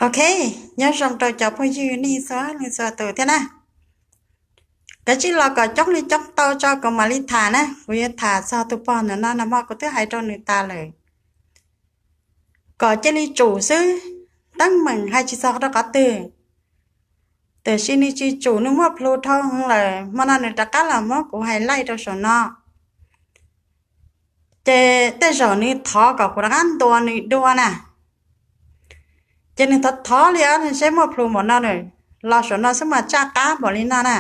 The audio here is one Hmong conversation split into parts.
Ok, nyob zoo rau cov phooj ywg nej txhua leej txhua tus thiab na. Kav tsij los kom coob li coob tau tso kuv mam li tham na. Kuv yuav tham txog tus pog ntawm no, nag hmo kuv twb hais rau nws tas lawm, kom cia li tsum xwb, teeb meem hais tsis txog rau qhov twg. Tiam sis nws tsis tsum, nws muaj plhus dhau heev lawm, hmo no nws rov qab los muab kuv hais laij rau saum no. Ces tej zaum nws thov kom kuv rov qab ntuas nws dua na. Ces nws thov thov li os, nws seb muaj plhus npaum no, los saum no xwb mas tsaj qab npaum li no na.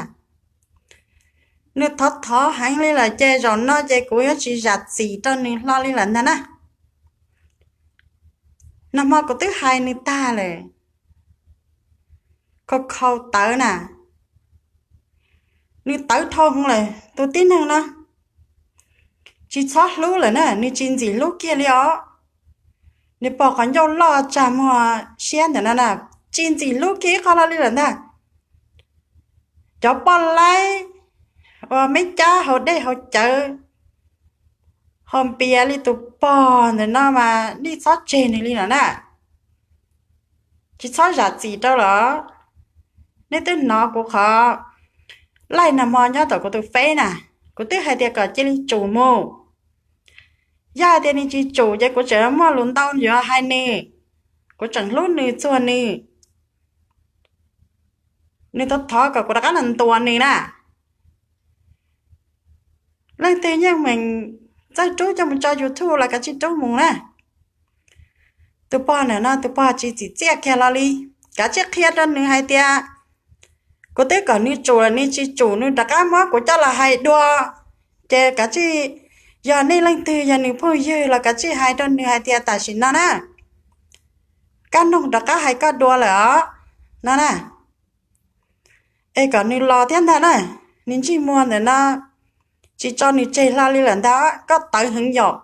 Nws thov thov heev li lawm ces zaum no ces kuv yuav tsis zam txim rau nws hlo li lawm ntag na. Nag hmo kuv twb hais nws tag lawm, khau khau tawv na. Nws tawv dhau heev lawm, tus tib neeg no tsis txhob hlub lawm na, nws tsis ntxim hlub kiag li os. Nws pom qhov ncauj loj tsag muag siab ntawm no na, tsis ntxim hlub kiag ib qho hlo li lawm ntag. Cov poj laib uas me cab haus dej haus cawv, haus npias li tus pog ntawm no mas nej txhob tseg nws li lawm na. Tsis txhob zam txim rau lawm. Nej twb hnov kuv qhov laij nag hmo nyob tom kuv tus feb na, kuv twb hais tias kom cia li tsum mus. Yog hais tias nws tsis tsum ces kuv tseem muaj lus ntau yuav hais nws, kuv tseem hlub nws txuag nws. Nws thov thov kom kuv rov qab los ntuas nws na. Leej twg yeej meem txawj rub coj mus tso YouTube los kav tsij rub mus na. Tus pog ntawm no tus pog tsis txim txiaj kiag hlo li. Kav tsij qhia rau nws hais tias kuv twb kom nws tsum los nws tsis tsum, nws rov qab muab kuv coj los hais dua. Ces kav tsij, yog nej leej twg yog nws phooj ywg los kav tsij hais rau nws hais tias tam sim no na, Kab Noog rov qab hais koj dua lawm os no na. Es kom nws los thiab ntag na. Nws ntsej muag ntawm no tsis tso nws tseg hlo li lawm ntag, koj tawv heev yom.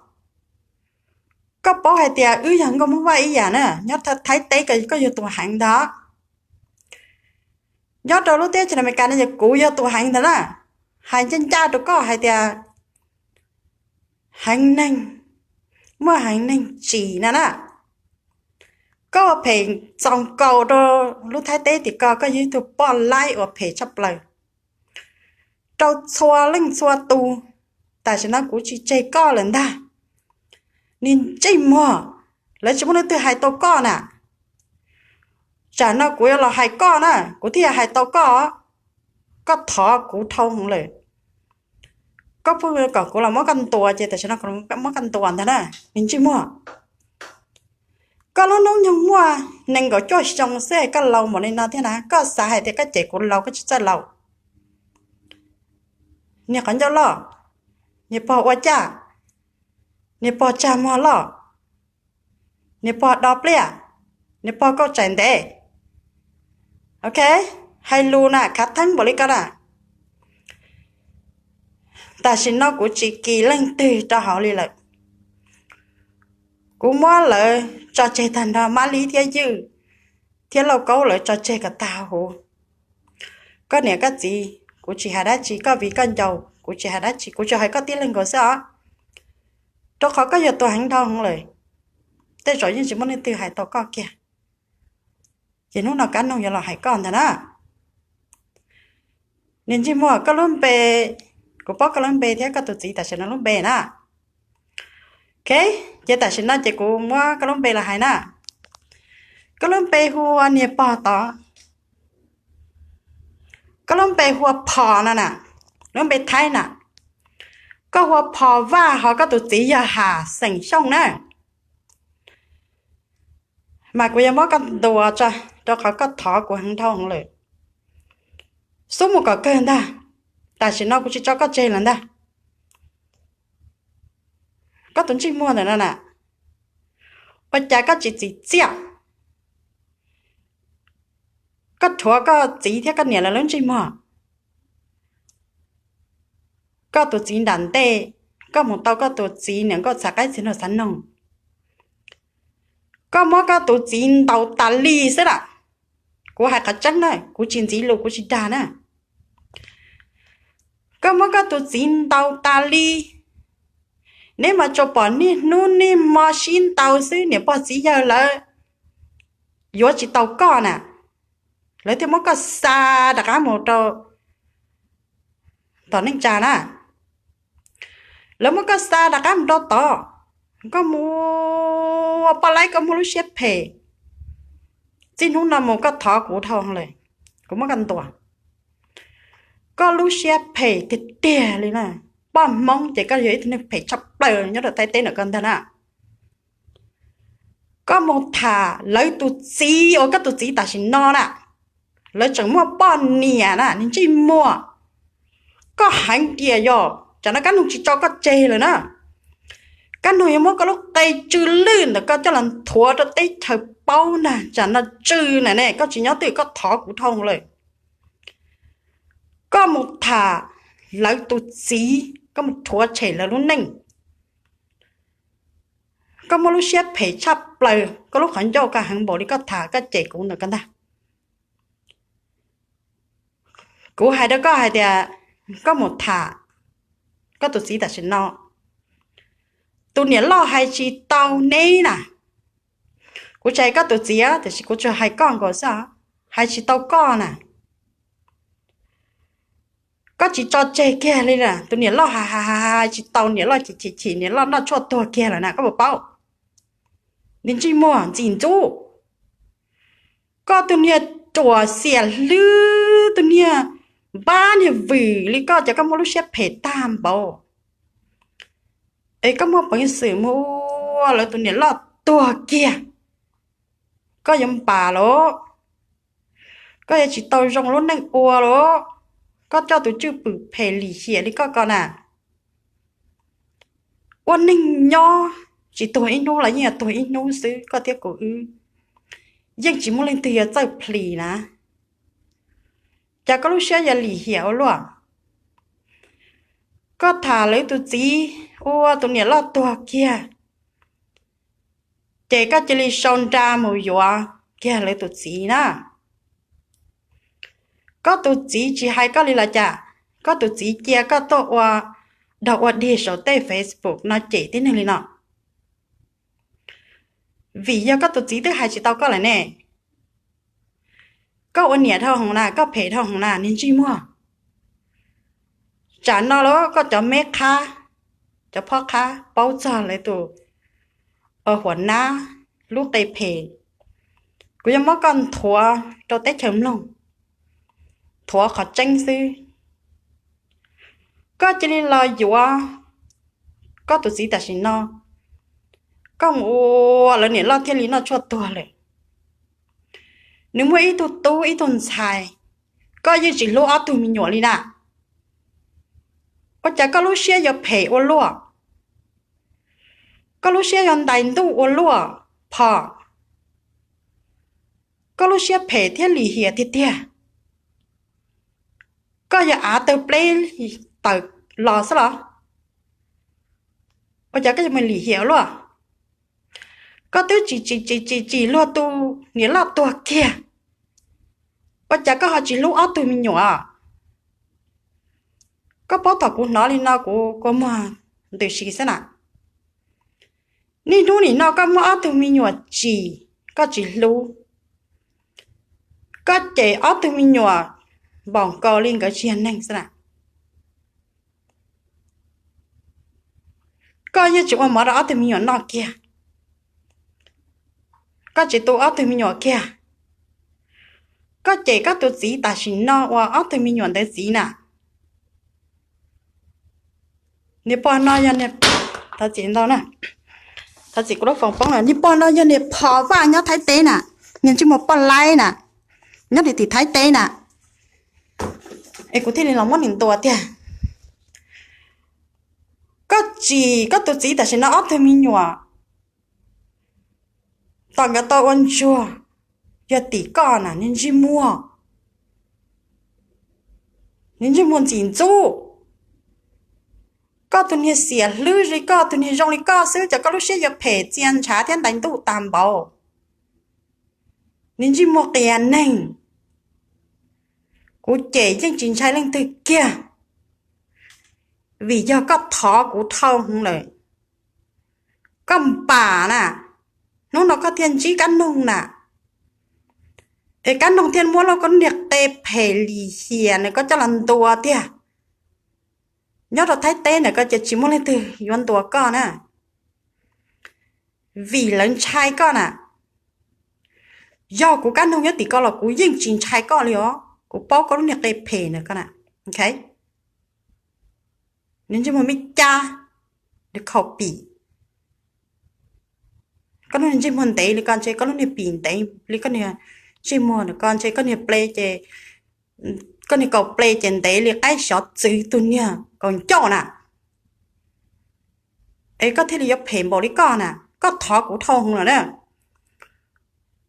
Koj paub hais tias wb yog nkauj Hmoob Vaj ib yam na, nyob Thaib teb koj yog tus heev ntag. Nyob rau lub teb chaws Amelikas no yog kuv yog tus heev ntag na. Hais ncaj ncaj rau koj hais tias heev neeg, muaj heev neeg tsim no na. Koj ua phem txaus nkaus rau lub Thaib teb tim ko, koj yog ib tug poj laib ua phem tshaj plaws rau txhua leej txhua tus. Tam sim no kuv tsis tseg koj lawm ntag. Nws ntsej muag, lawv tsis muaj leej twg hais tau koj na. Tsam no kuv yuav los hais koj na, kuv thiaj hais tau koj. Koj thov kuv dhau heev lawm. Koj pheej kom kuv los muab koj ntuas ces tam sim no kuv muab koj ntuas ntag na, nws ntsej muag. Koj lub hnub nyoog muaj nees nkaum cuaj xyoo xwb koj laus npaum li no thiab na, koj xav hais tias koj cem kuv laus, koj tsis txawj laus. Niag qhov ncauj loj, niag pog ua caj, niag pog tsag muag loj, niag pog do pliaj, niag pog kauj tsaim ntev. Ok, hais lus na khav theeb npaum li ko na. Tam sim no kuv tsis kis leej twg rau hauv li lawm. Kuv muab lawv tso tseg tag nrho, Mab Lib thiab Ywj thiab Lauj Kaub lawv tso tseg kom tag huv. Koj niam koj txiv kuv tsis hais dab tsi, koj viv koj ncaus kuv tsis hais dab tsi, kuv tsuas hais koj tib leeg nkaus xwb os. Rau qhov koj yog tus heev dhau heev lawm, tej zaum yeej tsis muaj leej twg hais tau koj kiag. Ces hnub no Kab Noog yuav los hais koj ntag na. Niag ntsej muag, koj lub npe, kuv paub koj lub npe thiab koj tus txiv tam sim no lub npe na. Ok, ces tam sim no ces kuv muab koj lub npe los hais na. Koj lub npe hu ua niag pog tod, koj lub npe hu ua Phom no na, lub npe Thaib na. Koj hu ua Phom Vaj, ho koj tus txiv yog Ham xeem Xyooj na. Mas kuv yuav muab koj ntuas tso, rau qhov koj thov kuv heev dhau heev lawm. Xub mus kom kawg ntag, tam sim no kuv tsis tso koj tseg lawm ntag. Koj tus ntsej muag ntawm no na, ua cas koj tsis txim txiaj? Koj rhuav koj txiv thiab koj niam lawv lub ntsej muag. Koj tus txiv nram ntej, koj mus tau koj tus txiv niam nkauj txhav qaib txiv nraug xav noog. Koj muab koj tus txiv ntaus tas li xwb lawm. Kuv hais qhov tseeb na, kuv tsis ntxiv lus, kuv tsis dag na. Koj muab koj tus txiv ntaus tas li. Neb mas tsuas pom niaj hnub niaj hmo sib ntaus xwb, niam pog txiv yawg lawv yuav tsis tau koj na, lawv thiaj muab koj xa rov qab mus rau tom neej tsa na. Lawv muab koj xa rov qab mus rau tod, koj mus poj laib koj muaj lub siab phem. Txij hnub no mus koj thov kuv dhau lawm, kuv muab koj ntuas. Koj lub siab phem tiag tiag li na. Poj Hmoob ces koj yog ib tug neeg phem tshaj plaws nyob rau Thaib teb ntawm koj ntag na. Koj mus tham lawv tus txiv uas koj tus txiv tam sim no na, lawv tseem muaj poj niam na, niag ntsej muag. Koj heev tiag yog tsam no Kab Noog tsis tso koj tseg lawm na. Kab Noog yuav muab koj lub qe tsw lwj ntawm koj coj los nthuav rau teb chaws paub na, tsam no tsw na ne, koj tsis nyob twj ywm koj thov kuv dhau lawm. Koj mus tham lawv tus txiv, koj mus rhuav tshem lawv lub neej. Koj muaj lub siab phem tshaj plaws, koj lub qhov ncauj koj heev npaum li koj tham koj cem kuv ntawm koj ntag. Kuv hais rau koj hais tias koj mus tham koj tus txiv tam sim no, tus niam loj hais tsis tau neb na. Kuv tsis hais koj tus txiv tiam sis kuv tsuas hais koj nkaus xwb, hais tsis tau koj na. Koj tsis tso tseg kiag li na, tus niam loj hais hais hais tsis tau, niam loj chim chim chim, niam loj noj tshuaj tuag kiag lawm na, koj puas paub? Niag ntsej muag ntxim ntxub. Koj tus niag ruam xiam hlwb, tus niag npab niag vwm li koj, ces koj muaj lub siab phem tag npaum. Es koj muaj peev xwm mus ua lawv tus niam loj tuag kiag, koj yuav npam los? Koj yuav tsis tau zoo lub neej ua los? Koj coj tus cwj pwm phem lim hiam li koj ko na. Ua neeg nyob tsis tuag ib hnub los yeej yuav tuag ib hnub xwb, koj thiab kuv wb yeej tsis muaj leej twg yuav txawj plis na. Cas koj lub siab yuav lim hiam ua luaj? Koj tham lawv tus txiv ua tus niam loj tuag kiag, ces koj cia li sau nra mus yuav kiag lawv tus txiv na. Koj tus txiv tsis hais koj li los cas? Koj tus txiv cia koj tuaj ua dog ua dig saum tej Facebook no cem tib neeg li no. Vim yog koj tus txiv twb hais tsis tau koj lawm ne. Koj ua niam dhau heev na, koj phem dhau heev na niag ntsej muag. Tsam no los koj cov meb qhab, cov phob qhab paub txog lawv tus huam nab lub qe phem, kuv yuav muab koj nthuav rau teb chaws mloog, nthuav qhov tseeb xwb. Koj cia li los yuav koj tus txiv tam sim no, koj mus ua lawv niam loj thiaj li noj tshuaj tuag lawm. Nws muaj ib tug tub ib tug ntxhais, koj yeej tsis hlub ob tug me nyuam li na. Ua cas koj lub siab yuav phem ua luaj? Koj lub siab yuav ntais ntuj ua luaj, Phom? Koj lub siab phem thiab lim hiam tiag tiag. Koj yog av tawg pleb tawm los xwb los? Ua cas koj yuav mus lim hiam ua luaj? Koj twb tsis tsis tsis tsis tsim luag tus niam loj tuag kiag, ua cas koj ho tsis hlub ob tug me nyuam? Koj paub thaum kuv hnov li no kuv kua muag ntws si xwb na. Niaj hnub nim no koj muab ob tug me nyuam tsim, koj tsis hlub, koj cem ob tug me nyuam npaum nkaus li nkawd tsis yog neeg xwb na. Koj yeej tsis ua mov rau ob tug me nyuam noj kiag, koj tsis tu ob tug me nyuam kiag. Koj cem koj tus txiv tam sim no uas ob tug me nyuam ntawd txiv na. Niag pog no yog, thov txim ntau na, thov txim kuv lub foos poob lawm. Niag pog no yog niag Phom Vaj nyob Thaib teb na, niag ntsej muag poj laib na, nyob tim Thaib teb na. Es kuv thiaj li los muab nws ntuas tiag. Koj tsim koj tus txiv tam sim no ob tug me nyuam, tom nkawd tau ua ntsuag, yog tim koj na niag ntsej muag, niag ntsej muag ntxim ntxub. Koj tus niag xiam hlwb li koj, tus niag zoo li koj xwb, cas koj lub siab yuav phem txia ntshav thiab ntais ntuj tag npaum. Niag ntsej muag qias neeg, kuv cem yeej tsis ntshai leej twg kiag, vim yog koj thov kuv dhau hwv lawm. Koj npam na, hnub no koj thiaj ntsib Kab Noog na. Es Kab Noog thiaj muab koj lub niag qe phem lim hiam na koj coj los ntuas tiag. Nyob rau Thaib teb ntawm ko ces tsis muaj leej twg yuav ntuas koj na, vim lawv ntshai koj na. Yog kuv Kab Noog nyob tim ko los kuv yeej tsis ntshai koj li os, kuv paub koj lub niag qe phem na koj na. Ntsej muag me cab, khaus pim. Koj lub niag ntsej muag ntev li koj ntshe koj lub niag pim ntev li koj niag ntsej muag na koj ntshe koj niag ple ces, koj niag kaus ple ces ntev li qaib xyov txwv tus niag kaus ncauj na. Es koj thiaj li yuav phem npaum li koj na, koj thov kuv dhau hwv lawm na.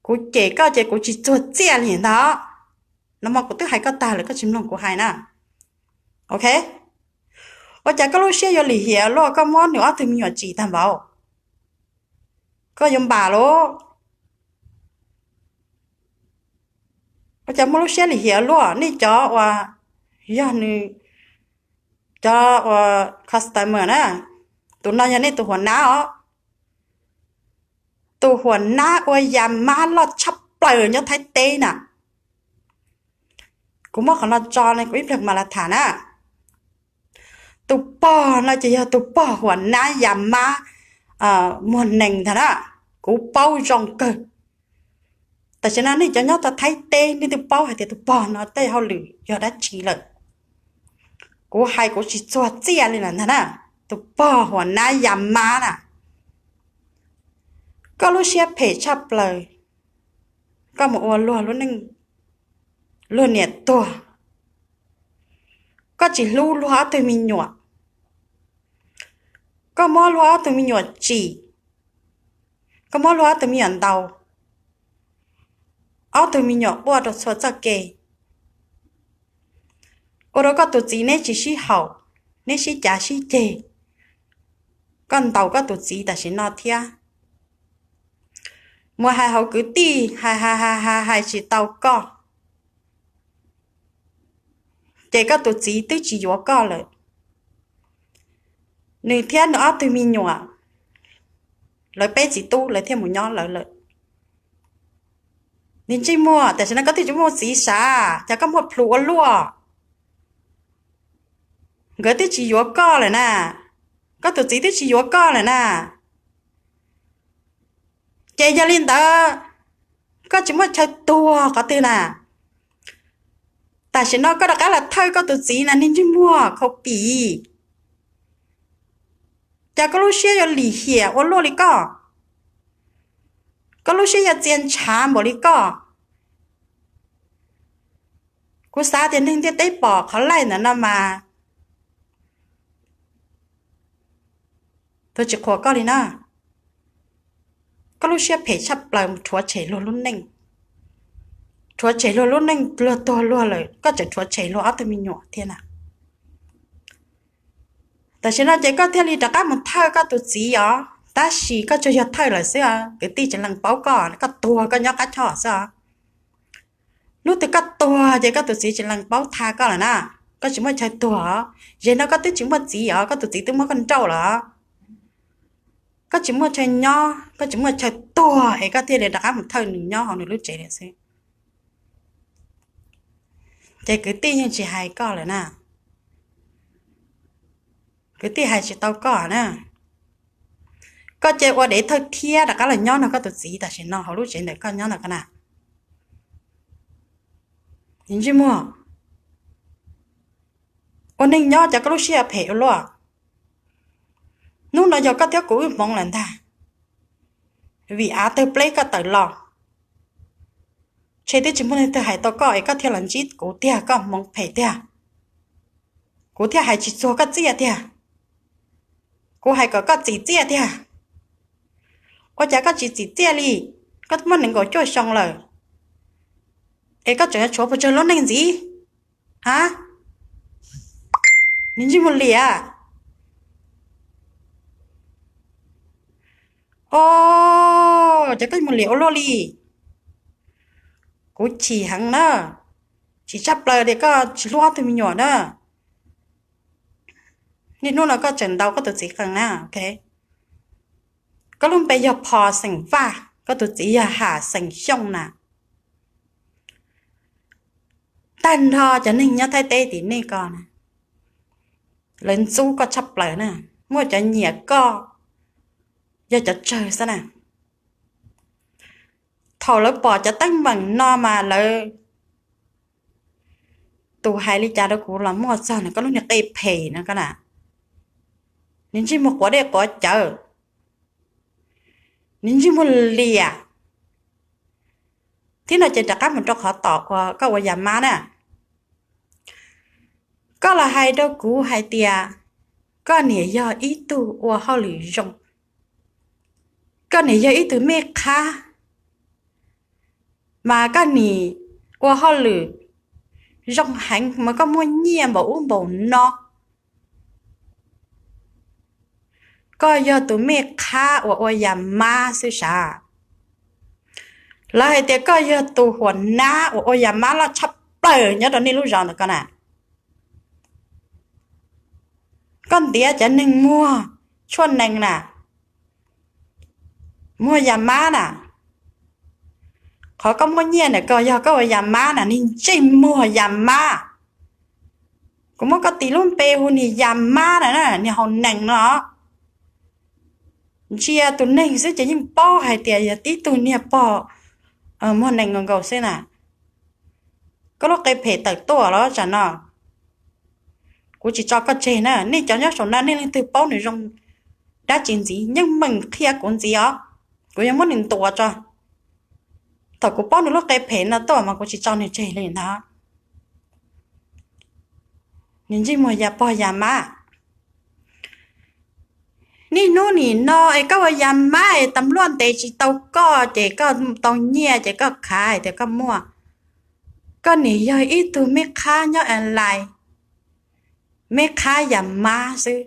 Kuv cem koj ces kuv tsis txuag txiaj li ntag. Nag hmo kuv twb hais koj tag lawm koj tsis mloog kuv hais na. Ok, ua cas koj lub siab yuav lim hiam luaj koj muab nws ob tug me nyuam tsim tag npaum? Koj yuav npam lauj? Ua cas muaj lub siab lim hiam luaj nej cov uas yog nws cov uas customer na, tus no yog nej tus huas nab os. Tus huas nab ua yas mab loj tshaj plaws nyob Thaib teb na. Kuv muab qhov no tso ne kuv ib pliag mam li tham na. Tus pog no ces yog tus pog huas nab yas mab muag nees ntag na. Kuv paub zoo kawg. Tam sim no nej cov nyob tau Thaib teb nej twb paub hais tias tus pog no tej hauj lwm yog dab tsi lawm. Kuv hais kuv tsis txuag txiaj li lawm ntag na. Tus pog huas nab yas mab na, koj lub siab phem tshaj plaws. Koj mus ua luag lub neej, luag niam tuag, koj tsis hlub luag ob tug me nyuam. Koj muab luag ob tug me nyuam tsim, koj muab luag ob tug me nyuam ntaus, ob tug me nyuam quaj rau txhua txoj kev. Ua rau koj tus txiv neb tsis sib haum, neb sib cav sib ceg. Koj ntaus koj tus txiv tam sim no thiab. Mus hais hauv kwv tij hais hais hais hais tsis tau koj, ces koj tus txiv twb tsis yuav koj lawm. Nws thiab nws ob tug me nyuam, lawv peb txiv tub lawv thiaj mus nyob lawv lawm. Nws ntsej muag tam sim no koj twb tsis muaj txiv sav, cas koj muaj plhus ua luaj. Nkawd twb tsis yuav koj lawm na, koj tus txiv twb tsis yuav koj lawm na. Ces yog li ntawd, koj tsis muaj chaw tuag qhov twg na. Tam sim no koj rov qab los thawj koj tus txiv na, niag ntsej muag khaus pim. Cas koj lub siab yuav lim hiam ua luaj li koj? Koj lub siab yuav txia ntshav npaum li koj? Kuv xav tias neeg ntiaj teb pom qhov laij ntawd no mas, tus tsis qhuas koj li na. Koj lub siab phem tshaj plaws, rhuav tshem luag lub neej, rhuav tshem luag lub neej, luag tuag luag lawm koj tseem rhuav tshem luag ob tug me nyuam thiab na. Tam sim no ces koj thiaj li rov qab mus thawj koj tus txiv os, tab sis koj tsuas yog thawj lawm xwb os, kwv tij tsis lees paub koj, koj tuag koj nyob qab choj xwb os. Hnub twg koj tuag ces koj tus txiv tsis lees paub tha koj lawm na. Koj tsis muaj chaw tuag os, ze no koj twb tsis muaj txiv os, koj tus txiv twb muab koj nrauj lawm os. Koj tsis muaj chaw nyob, koj tsis muaj chaw tuag es koj thiaj li rov qab mus thawj nws nyob hauv nws lub tsev lawm xwb. Ces kwv tij yeej tsis hais koj lawm na, kwv tij hais tsis tau koj na. Koj cia ua dev thawj thiab rov qab los nyob nrog koj tus txiv tam sim no hauv lub tsev ntawm koj nyob no ko na. Ntsej muag, ua neeg nyob cas koj lub siab phem ua luaj. Hnub no yog koj thiab kuv wb hmoov lawm ntag, vim av tawg pleb koj tawm los, ntshe twb tsis muaj leej twg hais tau koj es koj thiaj los ntsib kuv tiag, koj hmoov phem tiag, kuv thiaj hais tsis txuag koj txiaj tiag. Kuv hais kom koj txim txiaj tiag, ua cas koj tsis txim txiaj li? Koj twb muaj nees nkaum cuaj xyoo lawm es koj tseem yuav tshuav puas tsawg lub neej ntxiv? A, ntsej muag liam. O, cas koj mus liam ua luaj li? Kuv chim heev na, chim tshaj plaws tias koj tsis hlub ob tug me nyuam na. Niaj hnub no koj tseem ntaus koj tus txiv qees na. Koj lub npe yog Pho xeem Vaj, koj tus txiv yog Ham xeem Xyooj na. Tag nrho cov neeg nyob Thaib teb tim nej ko na, lawv ntxub koj tshaj plaws na, muaj cov nyiam koj yog cov tsawg xwb na. Thaum lawv pom cov teeb meem no mas lawv, tus hais li cas rau kuv los muaj txog na, koj lub niag qe phem no koj na, niag ntsej muag quav dej quav cawv, niag ntsej muag liam. Thiab no ces rov qab mus rau qhov tom uas koj ua yas mab na. Koj los hais rau kuv hais tias koj niam yog ib tug ua hauj lwm zoo, koj niam yog ib tug mej qhab, mas koj niam ua hauj lwm zoo heev mas koj muaj nyiaj npaum ub npaum no. Koj yog tus mej qhab uas ua yas mab xwb sav. Lawv hais tias koj yog tus huam nab uas ua yas mab loj tshaj plaws nyob rau nej lub zos ntawm koj na. Koj ntiav cov neeg muag tshuaj nees na, muag yas mab na. Qhov koj muaj nyiaj ntawm koj yog koj ua yas mab na, niag ntsej muag yas mab. Kuv muab koj tis lub npe hu niag yas mab na, niag haus nees no. Ntsia tus neeg xwb ces yeej paub hais tias yog tib tug niag pog muag nees nkaus nkaus xwb na. Koj lub qe phem tawm tuaj los tsam no, kuv tsis tso koj tseg na. Nej cov nyob saum no nej leej twg paub nws zoo dab tsi ntxiv yeej meem qhia kuv ntxiv os, kuv yuav muab nws ntuas tso. Thaum kuv paub nws lub qe phem no tuaj mas kuv tsis tso nws tseg li ntag. Nws ntsej muag yas pog yas mab. Niaj hnub nim no es koj ua yas mab es tas luaj ntes tsis tau koj ces koj tau nyiaj ces koj khav hais tias koj muaj. Koj nim yog ib tug meb qhab nyob online, meb qhab yas mab xwb.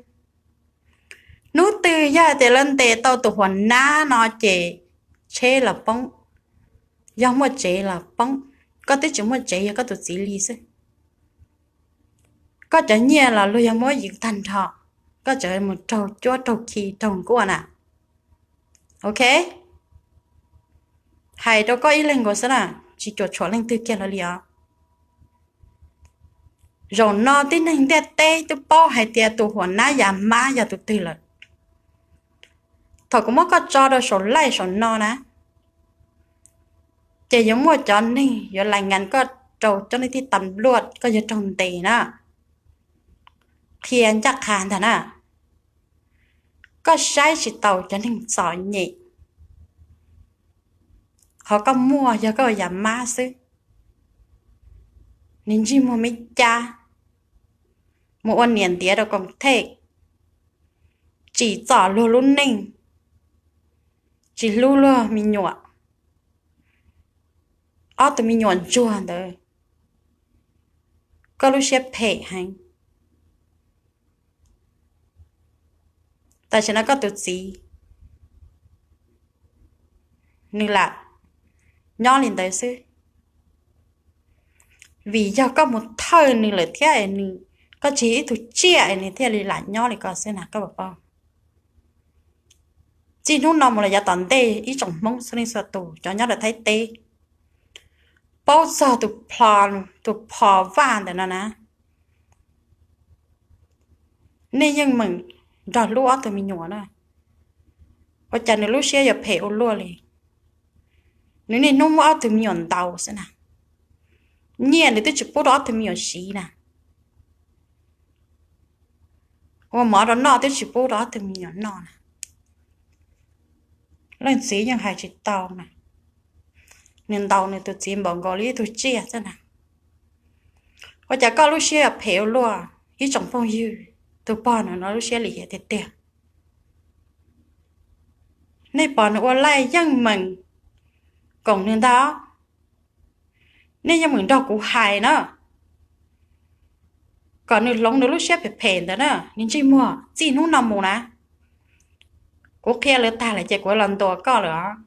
Hnub twg yog hais tias lawv ntes tau tus huam nab no ces tsheb los poob, yog muaj tsev los poob. Koj twb tsis muaj tsev, yog koj tus txiv li xwb. Koj cov nyiaj los luag yog muab yws tag nrho, koj tseem mus raug cuab raug khi raug nkuaj na. Ok, hais rau koj ib leeg nkaus xwb na, tsis cuam tshuam leej twg kiag lawm li os. Zaum no tib neeg ntiaj teb twb paub hais tias tus huam nab yas mab yog tus twg lawm. Thaum kuv muab koj tso rau saum live saum no na, ces yuav muaj cov neeg yuav lais ngas koj rau cov neeg tib tas luaj koj yog raug ntes na, qhia ncaj qha ntag na. Koj saib tsis taus cov neeg txom nyem, qhov koj muaj yog koj ua yas mab xwb. Niag ntsej muag meb cab, mus ua niam ntiav rau koom thej, tsim txom luag lub neej, tsis hlub luag me nyuam. Ob tug me nyuam ntsuag ntawd, koj lub siab phem heev. Tam sim no koj tus txiv nws lam nyob li ntawd xwb, vim yog koj mus thawj nws lawm thiab, koj tsis yog ib tug tsiaj es nws thiaj li lam nyob li ko xwb na koj puas paub? Txij hnub no mus los yav tom ntej ib tsoom Hmoob txhua leej txhua tus cov nyob rau Thaib teb paub txog tus Phos Vaj ntawm no na, nej yeej meem nrog hlub ob tug me nyuam na. Ua cas nws lub siab yuav phem ua luaj li? Nws niaj hnub muab ob tug me nyuam ntaus xwb na, nyiaj nws twb tsis pub rau ob tug me nyuam siv na, ua mov rau noj twb tsis pub rau ob tug me nyuam noj na. Leej txiv yeej hais tsis tau na, nws ntaus nws tus txiv npaum nkaus li ib tug tsiaj xwb na. Ua cas koj lub siab yuav phem ua luaj? Ib tsoom phooj ywg, tus pog no no lub siab lim hiam tiag tiag. Nej pom nws ua laij yeej meem koom nws ntag, nej yeej meem nrog kuv hais na, kom nws hloov nws lub siab phem phem ntawd na. Nws ntsej muag, txij hnub no mus na, kuv qhia lawv tag lawm ces kuv los ntuas koj lawm os.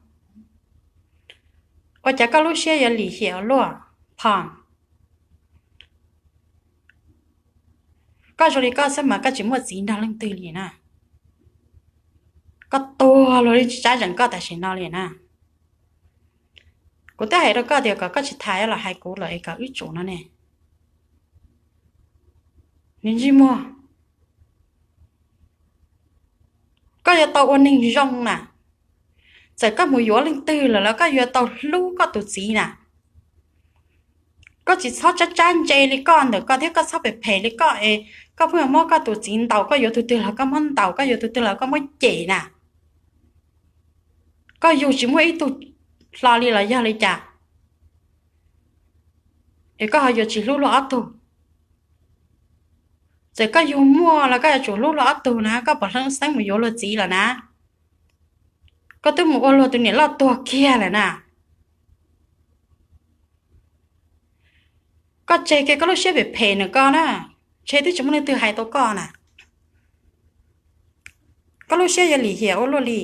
Ua cas koj lub siab yuav lim hiam ua luaj, Phos? Koj zoo li koj xwb mas koj tsis muaj txiv nrog leej twg li na. Koj tuag luag li tsis tsab zeem koj tam sim no li na. Kuv twb hais rau koj tias kom koj tsis tham los hais kuv lawm es kom wb tsum no ne. Niag ntsej muag, koj yuav tau ua neeg zoo na. Txawm koj mus yuav leej twg los los koj yuav tau hlub koj tus txiv na. Koj tsis txhob tsab tsab ntse li koj ntawm koj thiab koj txhob phem phem li koj es koj pheej muab koj tus txiv ntaus, koj yuav tus twg los koj muab ntaus, koj yuav tus twg los koj muab cem na. Koj yug tsis muaj ib tug hlo li los yog li cas es koj ho yuav tsis hlub luag ob tug? Txawm koj yug muaj los koj yuav tsum hlub luag ob tug na, koj puas hleeb xeeb mus yuav luag txiv lawm na? Koj twb mus ua luag tus niam loj tuag kiag lawm na. Koj tseg kiag koj lub siab phem phem ntawm koj na, ntshe twb tsis muaj leej twg hais tau koj na. Koj lub siab yuav lim hiam ua luaj li.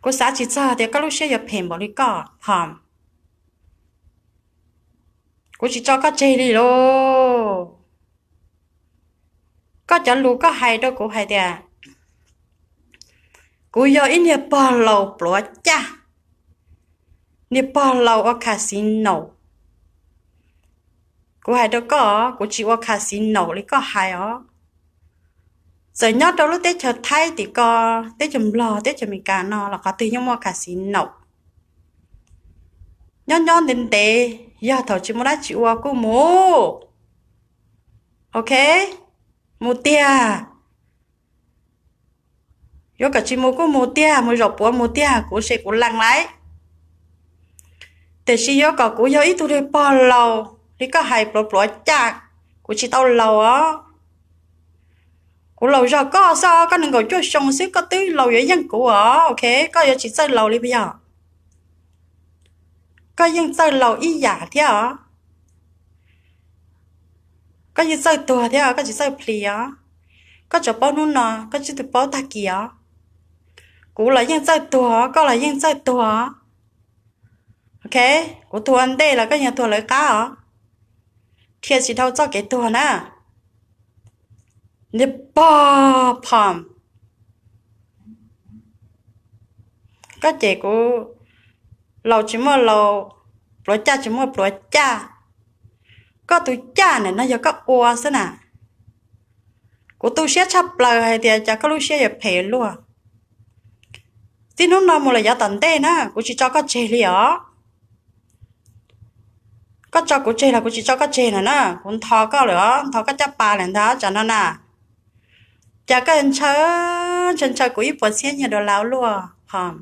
Kuv xav tsis txog tias koj lub siab yuav phem npaum li koj, Phom. Kuv tsis tso koj tseg li lauj. Koj cov lus koj hais rau kuv hais tias kuv yog ib niag pog laus pluav caj, niag pog laus ua casino. Kuv hais rau koj, kuv tsis ua casino li koj hais os. Txawm nyob rau lub teb chaws Thaib tim ko, teb chaws Nplog, teb chaws Amelikas no los qhov twg yeej muaj casino. Nyob nyob ntev ntev, yog thaum tsis muaj dab tsi ua kuj mus. Ok, mus tiag. Yuav kom tsis mus kuj mus tiag, mus zaum puav mus tiag, kuv se kuv lees lawm. Tiam sis yuav kom kuv yog ib tug niag pog laus li koj hais pluav pluav caj, kuv tsis tau laus os. Kuv laus zog koj xwb, koj nees nkaum cuaj xyoo xwb koj twb laus yuav yeej kuv os. Ok, koj yuav tsis txawj laus li puas yog? Koj yeej txawj laus ib yam thiab os. Koj yeej txawj tuag thiab, koj tsis txawj plis os. Koj tsuas paub hnub no, koj tsis tau paub tag kis os. Kuv los yeej txawj tuag, koj los yeej txawj tuag. Ok, kuv tuag ua ntej los koj yeej tuag lawv qab os. Dhia tsis dhau txoj kev tuag na. Niag pog Phom, koj cem kuv laus tsis muaj laus, pluav caj tsis muaj pluav caj. Koj tus caj na no yog koj ua xwb na. Kuv tu siab tshaj plaws hais tias cas koj lub siab yuav phem luaj. Txij hnub no mus los yav tom ntej na kuv tsis tso koj tseg li os. Koj tso kuv tseg los kuv tsis tso koj tseg na na, kuv ntho koj lawm os, ntho koj caj pas lawm ntag tsam no na. Cas koj ntshaw, ntshaw ntshaw kuv ib puas txhiab nyiaj dollar ua luaj, Phom.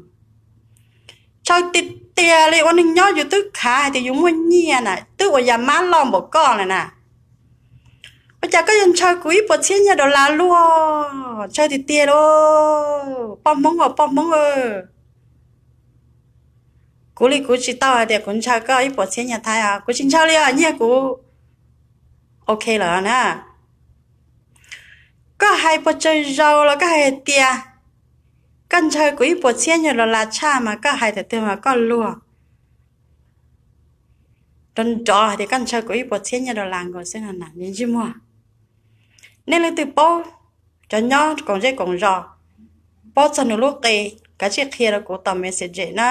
Ntshaw tiag tiag li, ua neeg nyob yus twb khav hais tias yus muaj nyiaj na, twb ua yas mab loj npaum koj lawm na. Ua cas koj yuav ntshaw kuv ib puas txhiab nyiaj dollar luaj? Ntshaw tiag tiag lauj, poj Hmoob os, poj Hmoob. Kuv li kuv tsis tau hais tias kuv ntshaw koj ib puas txhiab nyiaj Thaib os, kuv tsis ntshaw li os, nyiaj kuv ok lawm na. Koj hais puas tsawg zaus los koj hais hais tias koj ntshaw kuv ib puas txhiab nyiaj dollar tshaj mas koj hais tias twg mas koj luag nrov nrov hais tias koj ntshaw kuv ib puas txhiab nyiaj dollar nkaus xwb na, ntsej muag. Nej leej twg paub, cov nyob koom zej koom zos, paub txog nws lub qe, kav tsij qhia rau kuv tom messenger na.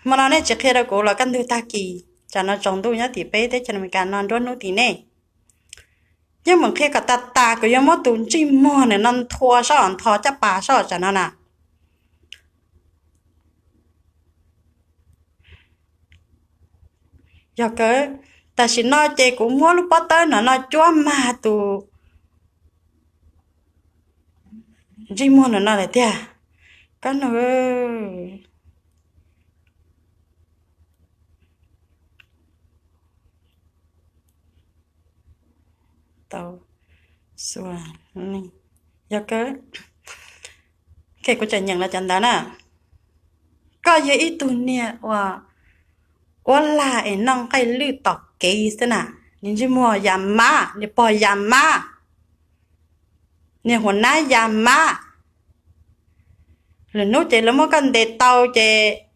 Hmo no nej tsis qhia rau kuv los kaj ntug tag kis, tsam no tsaus ntuj nyob tim peb teb chaws Amelikas no nruab hnub tim nej. Yeej meem qhia kom tas tas, kuv yuav muab tus ntsej muag ntawm no nthua soj, ntho caj pas soj tsam no na. Yog kawg, tam sim no ces kuv muab lub pob tawb no no cuab mag tus ntsej muag no no lawm tiag. Koj no tau xua, yog kawg, kuv tseem nyeem los cov ntawd na. Koj yog ib tug niag uas ua lag es noj nqaij lwj tom kev xwb na. Niag ntsej muag yas mab, niag pog yas mab, niag huas nab yas mab. Lwm hnub ces lawv muab koj ntes tau ces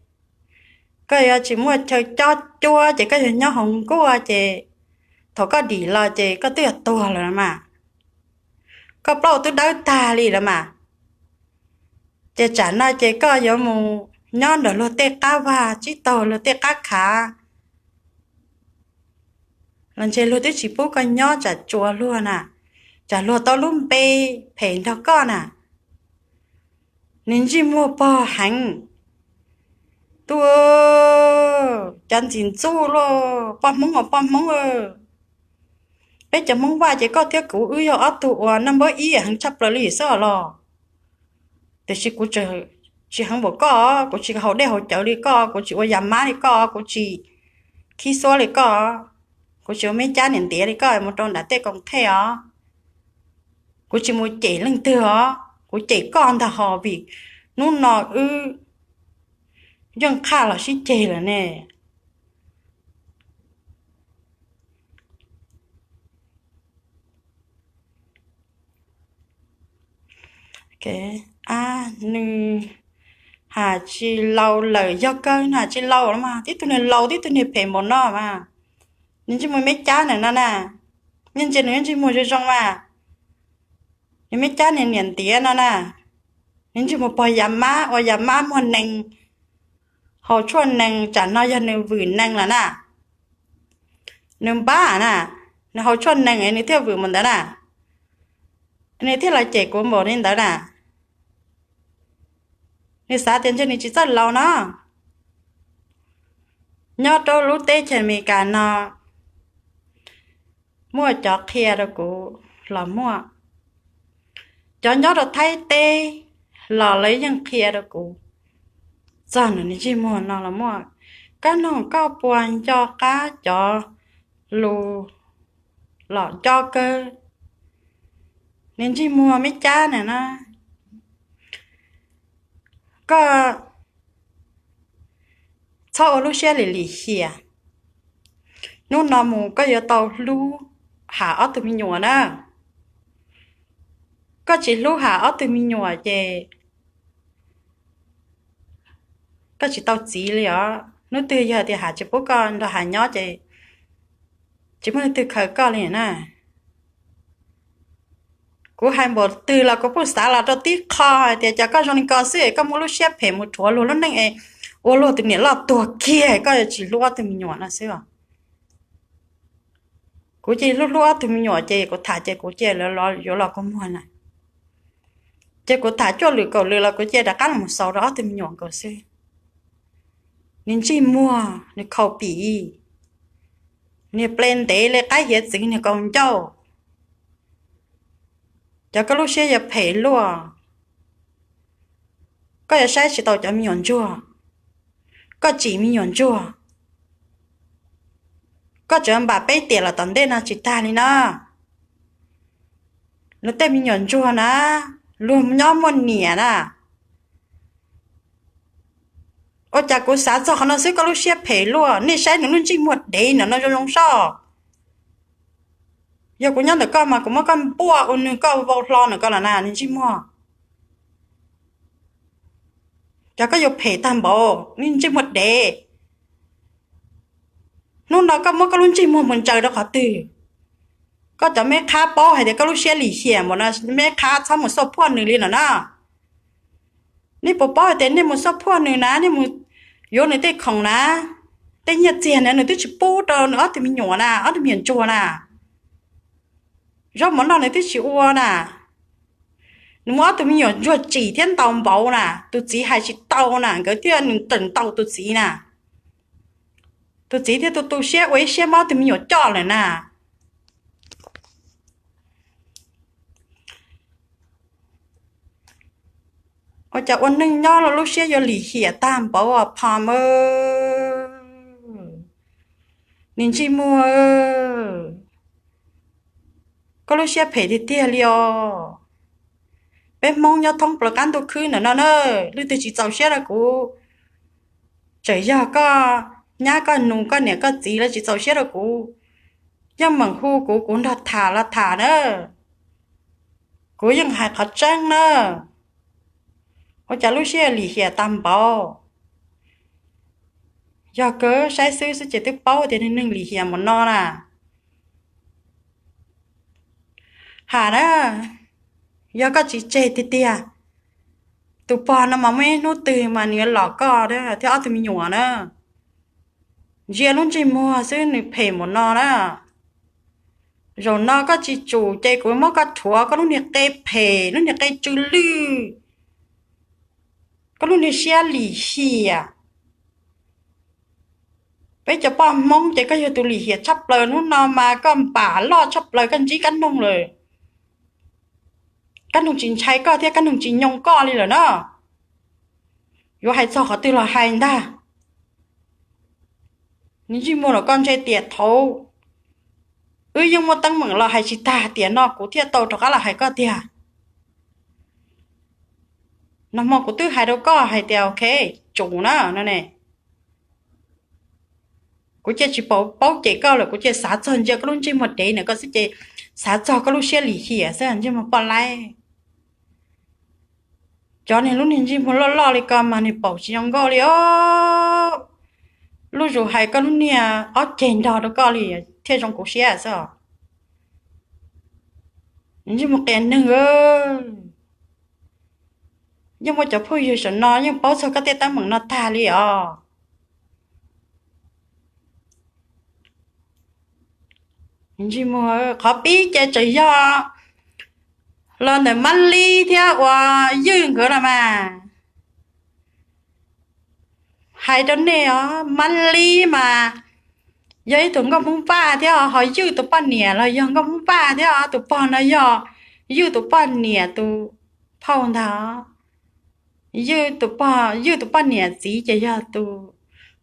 koj yuav tsis muaj chaw cob cuab ces koj yuav nyob hauv nkuaj ces thaum koj dim los ces koj twb yuav tuag lawm mas. Koj plaub twb dawb tag li lawm mas. Ces tsam no ces koj yuav mus nyob nram luag tej qab vag, tsib taug luag tej qab khav. Los ntshe luag twb tsis pub koj nyob tsam tsuas luag na, tsam luag tau lub npe phem nrog koj na. Nws ntsej muag pog heev. Tuj, cov ntxim ntxub luaj, poj Hmoob os poj Hmoob. Peb cov Hmoob Vaj ces koj thiab kuv wb yog ob tug uas naj npawb ib heev tshaj plaws li xwb os los. Tiam sis kuv tsis heev npaum koj, kuv tsis haus dej haus cawv li koj, kuv tsis ua yas mab li koj, kuv tsis khib xuab li koj, kuv tsis ua me cab niam ntiav li koj mus rau nram tej koom thej os. Kuv tsis mus cem leej twg os, kuv cem koj ntag hos vim hnub no wb yeej qhaj los sib ceg lawm ne. Nws has tsis laus lawm yog kawg, nws has tsis laus los mas, tib tug niag laus tib tug niag phem npaum no mas. Nws ntsej muag me cab na no na, nej ntsia nws ntsej muag zoo zoo mas. Nws me cab niag niam ntiav no na, nws ntsej muag pog yas mab, ua yas mab muag nees, haus tshuaj nees, tsam no yog nws vwm nees lawm na. Nws npab na, nws haus tshuaj nees nws thiaj vwm mus ntawd na. Nws thiaj los cem kuv npaum li ntawd na. Nws xav tias ntshe nws tsis txawj laus no. Nyob rau lub teb chaws Amelikas no muaj cov qhia rau kuv los muaj, cov nyob rau Thaib teb los lawv yeej qhia rau kuv txog nws ntsej muag no los muaj. Kab noog koj puas nco qab cov lus los nco kawg. Nws ntsej muag me cab na no, koj txhob ua lub siab lim lim hiam. Hnub no mus koj yuav tau hlub ham ob tug me nyuam na. Koj tsis hlub ham ob tug me nyuam ces koj tsis tau txiv li os. Hnub twg yog tias ham tsis pub koj nrog ham nyob ces tsis muaj leej twg khaws koj li na. Kuv hais npaum twg los kuv pheej xav los rau tib qho hais tias cas koj zoo li ko xwb es koj muab lub siab phem mus rhuav luag lub neej es ua luag tus niam loj tuag kiag, koj yuav tsis hlub ob tug me nyuam no xwb os. Kuv cia li hlub hlub ob tug me nyuam ces kuv tham ces kuv cia li yuav los kua muag na. Ces kuv tham cuaj lwm kaum lwm los kuv cia li rov qab los xaus rau ob tug me nyuam nkaus xwb. Nws ntsej muag nws khaus pim, niag ple ntev li qaib hiav txwv niag kaus ncauj. Cov koj lub siab yuav phem luaj, koj yuav saib tsis tau cov me nyuam ntsuag, koj tsim me nyuam ntsuag, koj tseem npam peb tiam los tom ntej no tsis tag li na. Luag tej me nyuam ntsuag na, luag nyob muaj niam na. Ua cas kuv xav txog qhov no xwb koj lub siab phem luaj, nej saib nws lub ntsej muag dev ntawm no zoo zoo soj. Yog kuv nyob ntawm koj mas kuv muab koj npuaj ua nws koj vau hlo ntawm ko los na nws ntsej muag. Cov koj yuav phem tag npaum, ntsej muag dev. Hnub no koj muab koj lub ntsej muag mus ntsaws rau qhov twg? Koj cov meb qhab paub hais tias koj lub siab lim hiam npaum no, meb qhab txhob mus xuaj phuaj nws li no na. Nej puas paub hais tias nej mus xuaj phuaj nws na, nej mus yuav nws tej khoom na, tej nyiaj txiag na nws twb tsis pub rau nws ob tug me nyuam na, ob tug me nyuam ntsuag na. Zaub mov noj nws twb tsis ua na. Nws muab ob tug me nyuam ntsuag tsim thiab ntaus npaum na, tus txiv hais tsis tau na, nkawd thiaj nws tawm ntaus tus txiv na. Tus txiv thiaj tu tu siab ua ib siab muab ob tug me nyuam coj lawm na. Ua cas ua neej nyob los lub siab yuav lim hiam tag npaum os Phom aw. Nws ntsej muag, koj lub siab phem tiag tiag li os. Peb Hmoob nyob thoob plaws qab ntuj khwb ntawm no na, leej twg tsis txaus siab rau kuv, tseem yog koj nyab koj nus koj niam koj txiv lawv tsis txaus siab rau kuv, yeej meem hu kuv, kuv nrog tham los tham na. Kuv yeej hais qhov tseeb na. Ua cas lub siab lim hiam tag npaum? Yog kawg saib xwb xwb ces twb paub tias neeg lim hiam npaum no na. Ham na, yog koj tsis tseg tiag tiag, tus pog no mas muaj ib hnub twg mas nws yuav lom koj thiab ob tug me nyuam na. Ntsia lub ntsej muag xwb nws phem npaum no na. Zaum no koj tsis tsum ces kuv muab koj rhuav koj lub niag qe phem, lub niag qe tsw lwj, koj lub niag siab lim hiam. Peb cov poj Hmoob ces koj yog tus lim hiam tshaj plaws, hnub no mas koj npam loj tshaj plaws, koj ntsib kab noog lawm, kab noog tsis ntshai koj thiab kab noog tsis nyoo koj li lawm na. Yuav hais txog qhov twg los hais ntag. Nws ntsej muag los koj ntse tias thaud wb yeej muaj teeb meem los hais tsis tag, tiam no kuv thiaj tau rov qab los hais koj tiag. Nag hmo kuv twb hais rau koj hais tias ok, tsum na no ne. Kuv cia tsis paub cem koj lawm, kuv cia xav txog ntsia koj lub ntsej muag dev na koj xwb ces xav txog koj lub siab lim hiam xwb ntsej muag poj laib. Cov niag lub niag ntsej muag loj loj li ko mas nws paum tsis zoo nkauj li os. Lub zus hais koj lub niag ob ceg nrog rau koj li thiaj zoo kuv siab xwb os. Ntsej muag qias neeg, yeej muaj cov phooj ywg saum no yeej paub txog koj tej teeb meem no tag li os. Ntsej muag, qhov pib ces tseem yog los ntawm Mab Lib thiab ua Ywj nkawd los mas. Hais rau nej os, Mab Lib mas yog ib tug nkauj Hmoob Vaj thiab ho Ywj tus poj niam los yog nkauj Hmoob Vaj thiab, tus pog no yog Ywj tus poj niam tus phauj ntag. Ywj tus poj niam txiv ces yog tus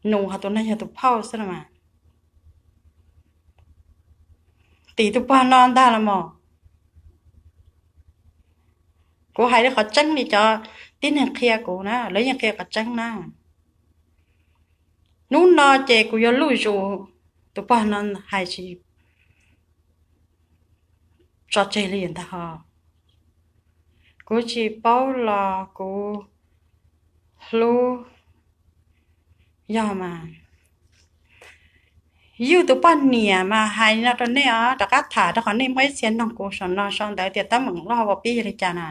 nus, ho tus no yog tus phauj xwb los mas. Tim tus pog no ntag los mas. Kuv hais li qhov tseeb li cov tib neeg qhia kuv na, lawv yeej qhia qhov tseeb na. Hnub no ces kuv yuav luj zus tus pog no hais tsis tso tseg li ntag ho. Kuv tsis paub los kuv hlub yog mas. Ywj tus poj niam mas hais no rau nej os, rov qab tham rau qhov nej muaj ib txhia noog kuv saum no sau ntawv tias teeb meem loj ua pib yog li cas na.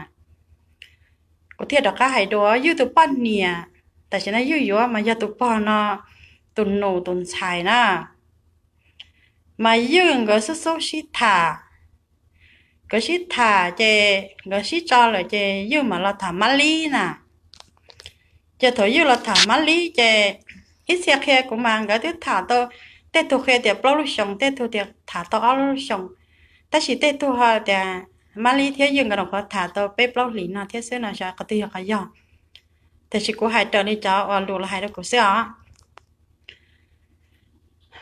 Kuv thiaj rov qab hais dua, Ywj tus poj niam tam sim no Ywj yuav mas yog tus pog no tus nus tus ntxhais na. Mas Ywj nkawd xub xub sib tham, nkawd sib tham ces nkawd sib tso lawm ces Ywj mam los tham Mab Lib na. Ces thaum Ywj los tham Mab Lib ces ib txhia qhia kuv mas nkawd twb tham tau, tej tug qhia tias plaub lub xyoos, tej tug tias tham tau ob lub xyoos, tab sis tej tug ho tias Mab Lib thiab Ywj nkawd nyuam qhuav tham tau peb plaub hlis no thiab xwb no, xyov qhov twg yog qhov yog. Tiam sis kuv hais raws li cov uas lus los hais rau kuv xwb os.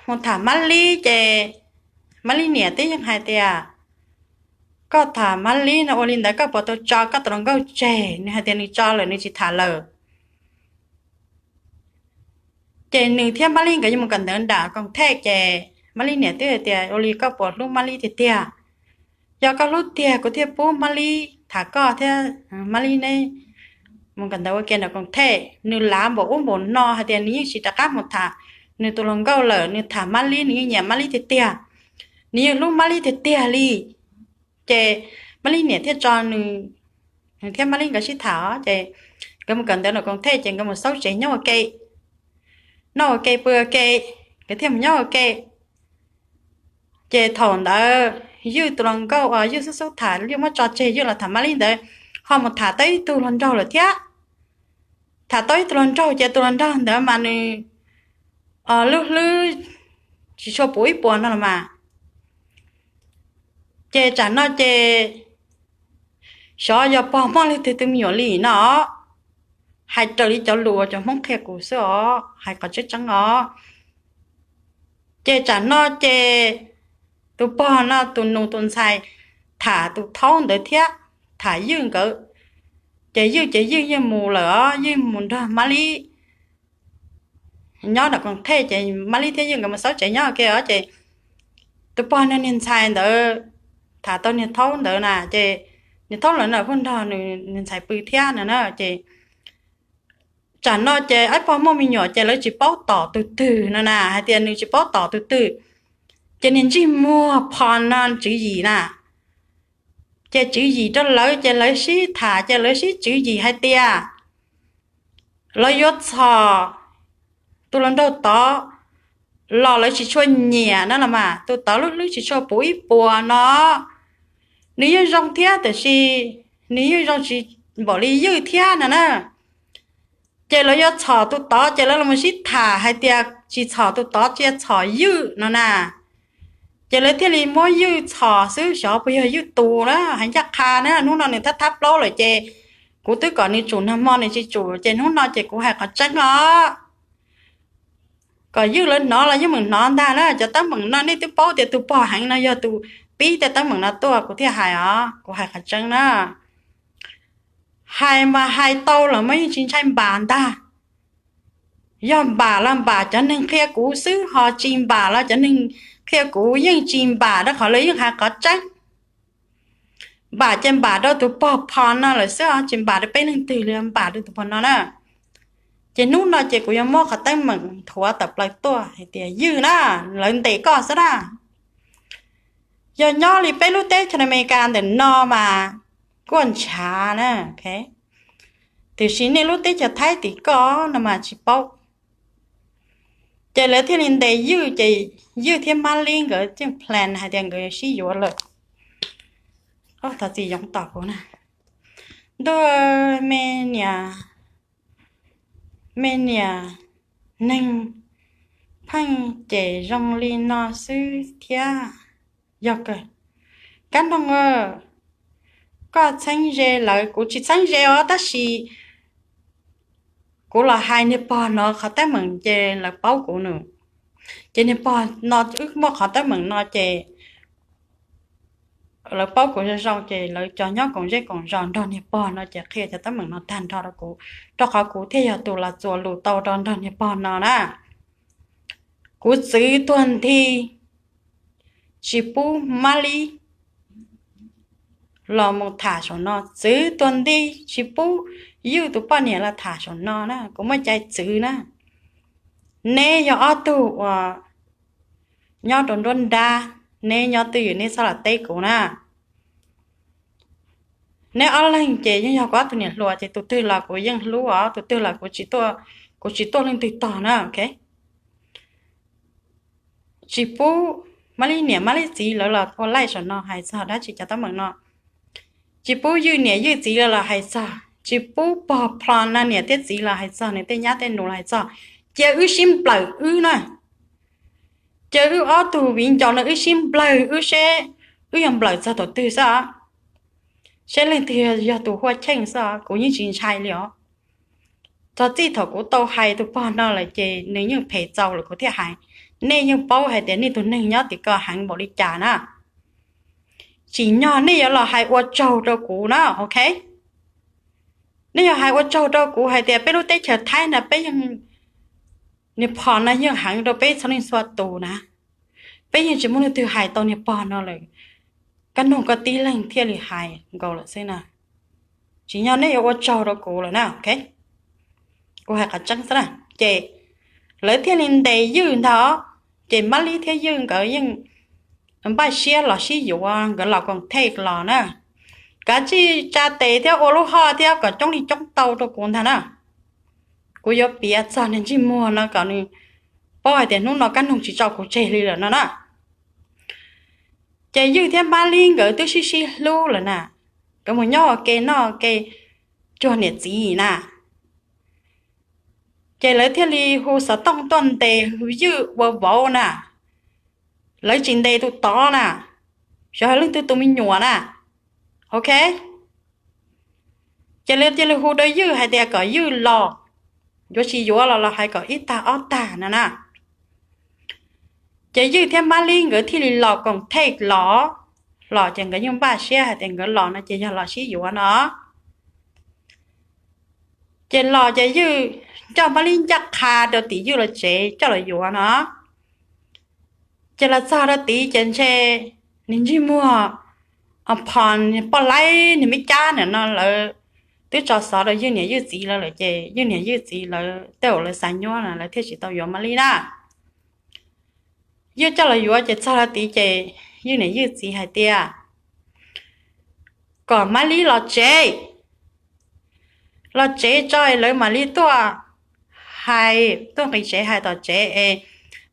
Mus tham Mab Lib ces Mab Lib niam twb yeej hais tias, koj tham Mab Lib no ua li ntawd koj puas tau tso koj tus hluas nkauj tseg? Nws hais tias nws tso lawm, nws tsis tham lawm. Ces nws thiab Mab Lib nkawd yuav mus kawm ntawv nram Koom Thej ces Mab Lib niam twb hais tias, ua li koj puas hlub Mab Lib tiag tiag? Yog koj hlub tiag kuv thiaj pub Mab Lib tham koj thiab, Mab Lib neb mus kawm ntawv ua ke nram Koom Thej. Nws lav npaum ub npaum no hais tias nws yeej tsis rov qab mus tham nws tus hluas nkauj lawm, nws tham Mab Lib, nws yeej nyiam Mab Lib tiag tiag, nws yeej hlub Mab Lib tiag tiag li. Ces Mab Lib niam thiaj tso nws, nws thiab Mab Lib nkawd sib tham os, ces nkawd mus kawm ntawv nram Koom Thej ces nkawd mus xauj tsev nyob ua ke, noj ua ke pw ua ke, nkawd thiaj mus nyob ua ke. Ces thaum ntawd Ywj tus hluas nkauj uas Ywj xub xub tham, Ywj muab tso tseg Ywj los tham Mab Lib ntawd, ho mus tham tau ib tug hluas nraug lawm thiab. Tham tau ib tug hluas nraug ces tus hluas nraug ntawd mas nws lub hlwb tsis tshua puv ib puas no los mas. Ces tsam no ces xyov yog pog muaj leej twg tus me nyuam li no. Hais raws li cov lus uas cov Hmoob qhia kuv xwb os, hais qhov tseeb tseeb os. Ces tsam no ces tus pog no tus nus tus ntxhais tham tus thaub ntawd thiab, tham Ywj nkawd. Ces Ywj ces Ywj yeej mus lawm os, Ywj mus nrog Mab Lib nyob nram Koom Thej, ces Mab Lib thiab Ywj nkawd mus xauj tsev nyob ua ke os. Ces tus pog no niag ntxhais ntawd tham tau niag thaub ntawd na, ces niag thaub lawv na kuj nrog nws niag ntxhais pw thiab no na. Ces tsam no ces ib pog muaj me nyuam ces lawv tsis paub tom tus twg no na, hais tias nws tsis paub tom tus twg. Ces niag ntsej muag phom no tswv yim na, ces tswv yim rau lawv ces lawv sib tham ces lawv sib tswv yim hais tias lawv yuav txhom tus hluas nraug tod los lawv tsis tshua nyiam no los mas, tus tod lub hlwb tsis tshua puv ib puas no. Nws yeej zoo thiab tiam sis nws yeej zoo tsis npaum li Ywj thiab no na. Ces lawv yuav txhom tus tod ces lawv los sib tham hais tias tsis txhom tus tod, cia txhom Ywj no na. Ces lawv thiaj li muab Ywj txhom xwb, xyov puas yog Ywj tus na, hais ncaj qha na, hnub no nws thab thab plaub lawm ces kuv twb kom nws tsum nag hmo nws tsis tsum, ces hnub no ces kuv hais qhov tseeb os. Kom Ywj lawv hnov los yeej meem hnov ntag na, cov teeb meem no nej twb paub tias tus pog heev no yog tus pib tej teeb meem no tuaj, kuv thiaj hais os, kuv hais qhov tseeb na. Hais mas hais tau los mas yeej tsis ntshai npam ntag. Yog npam los npam cov neeg qhia kuv xwb, ho tsis npam los cov neeg qhia kuv yeej tsis npam, rau qhov lawv yeej hais qhov tseeb. Npam ces npam rau tus pog phom no lawm xwb os, tsis npam rau peb leej twg li, npam rau tus pog no na. Ces hnub no ces kuv yuav muab qhov teeb meem nthuav tawm plaws tuaj hais tias Ywj na, lawv ntes koj xwb na. Yog nyob li peb lub teb chaws Amelikas ntawm no mas kuj ntshav na, tiam sis nej lub teb chaws Thaib tim koj no mas tsis paub. Ces lawv thiaj li ntes Ywj, ces Ywj thiab Mab Lib nkawd tseem plan hais tias nkawd sib yuav lawm. Thov txim yoov tom kuv na. Ntuj, me niam, me niam neeg pheej ces zoo li no xwb thiab. Yog kawg, Kab Noog, koj txheeb ze lawv, kuv tsis txheeb ze os, tab sis kuv los hais niag pog no qhov teeb meem ces lawv paub kuv nws. Ces niag pog no wb muaj qhov teeb meem no ces lawv paub kuv zoo zoo ces lawv cov nyob koom zej koom zos nrog niag pog no ces qhia cov teeb meem no tag nrho rau kuv, rau qhov kuv thiaj yog tus los txuas lus tau rau nrog niag pog no na. Kuv txwv tuag nthi tsis pub Mab Lib los mus tham saum no, txwv tuag nthi tsis pub Ywj tus poj niam los tham saum no na, kuv muaj cai txwv na. Neb yog ob tug uas nyob rau nruab nrab, neb nyob twj ywm neb txhob los teb kuv na. Neb ob leeg ces yeej yog kuv ob tug niam hluas ces tus twg los kuv yeej hlub os, tus twg los kuv tsis tuaj, kuv tsis tuaj leej twg tog na, ok. Tsis pub Mab Lib niam Mab Lib txiv lawv los ua laij saum no hais txog dab tsi cov teeb meem no. Tsis pub Ywj niam Ywj txiv lawv los hais txog, tsis pub pog Plon no niam thiab txiv los hais txog, nws tej nyab tej nus los hais txog. Cia wb sib nplawm wb na. Cia wb ob tug viv ncaus no wb sib nplawg wb seb wb yuav nplawm txog thaum twg xwb os. Seb leej twg yog tus huaj cheej xwb os, kuv yeej tsis ntshai li os. Txog txij thaum kuv tau hais tus pog no lawm ces nws yeej phem txaus lawm kuv thiaj hais. Nej yeej paub hais tias nej tus neeg nyob tim ko heev npaum li cas na. Tsim nyog nej yuav los hais ua tsaug rau kuv na, ok. Nej yuav hais ua tsaug rau kuv hais tias peb lub teb chaws Thaib no peb yeej, niag pog no yeej heev rau peb txhua leej txhua tus na. Peb yeej tsis muaj leej twg hais tau niag pog no lawm. Kab Noog koj tib leeg thiaj li hais nkaus lawm xwb na. Tsim nyog nej yuav ua tsaug rau kuv lawm na, ok. Kuv hais qhov tseeb xwb na. Ces lawv thiaj li ntes Ywj ntag. Ces Mab Lib thiab Ywj nkawd yeej npaj siab los sib yuav, nkawd los koom thej los na. Kav tsij tsa tes thiab ua lub hoj thiab kom coob li coob tau rau kuv ntag na. Kuv yuav piav txog niag ntsej muag no kom nws paub hais tias hnub no Kab Noog tsis tso kuv tseg li lawm no na. Ces Ywj thiab Mab Lib nkawd twb sib sib hlub lawm na, nkawd mus nyob ua ke noj ua ke cuag niam txiv na. Ces lawv thiaj li hu xov tooj tuaj ntes Ywj ua vauv na. Lawv tsis ntes tus tod na, xyov yog leej twg tus me nyuam na, ok. Ces lawv cia li hu rau Ywj hais tias kom Ywj los, yuav tsis yuav los los hais kom ib tag ob tag no na. Ces Ywj thiab Mab Lib nkawd thiaj li los koom thej los, los ces nkawd yeej npaj siab hais tias nkawd los no ces yog los sib yuav no. Ces los ces Ywj coj Mab Lib ncaj qha rau tim Ywj lawv tsev coj los yuav no. Ces los txog rau tid ces ntshe niag ntsej muag, o, phom niag poj laib niag me cab ntawm no lawv twb tso xov rau Ywj niam Ywj txiv lawv lawm ces Ywj niam Ywj txiv lawv tej zaum lawv xav nyuab no lawv thiaj tsis tau yuav Mab Lib na. Ywj coj los yuav ces txog rau tid ces Ywj niam Ywj txiv hais tias kom Mab Lib los tsev, los tsev tso es lawv mam li tuaj hais, tuaj nqis tsev hais tom tsev es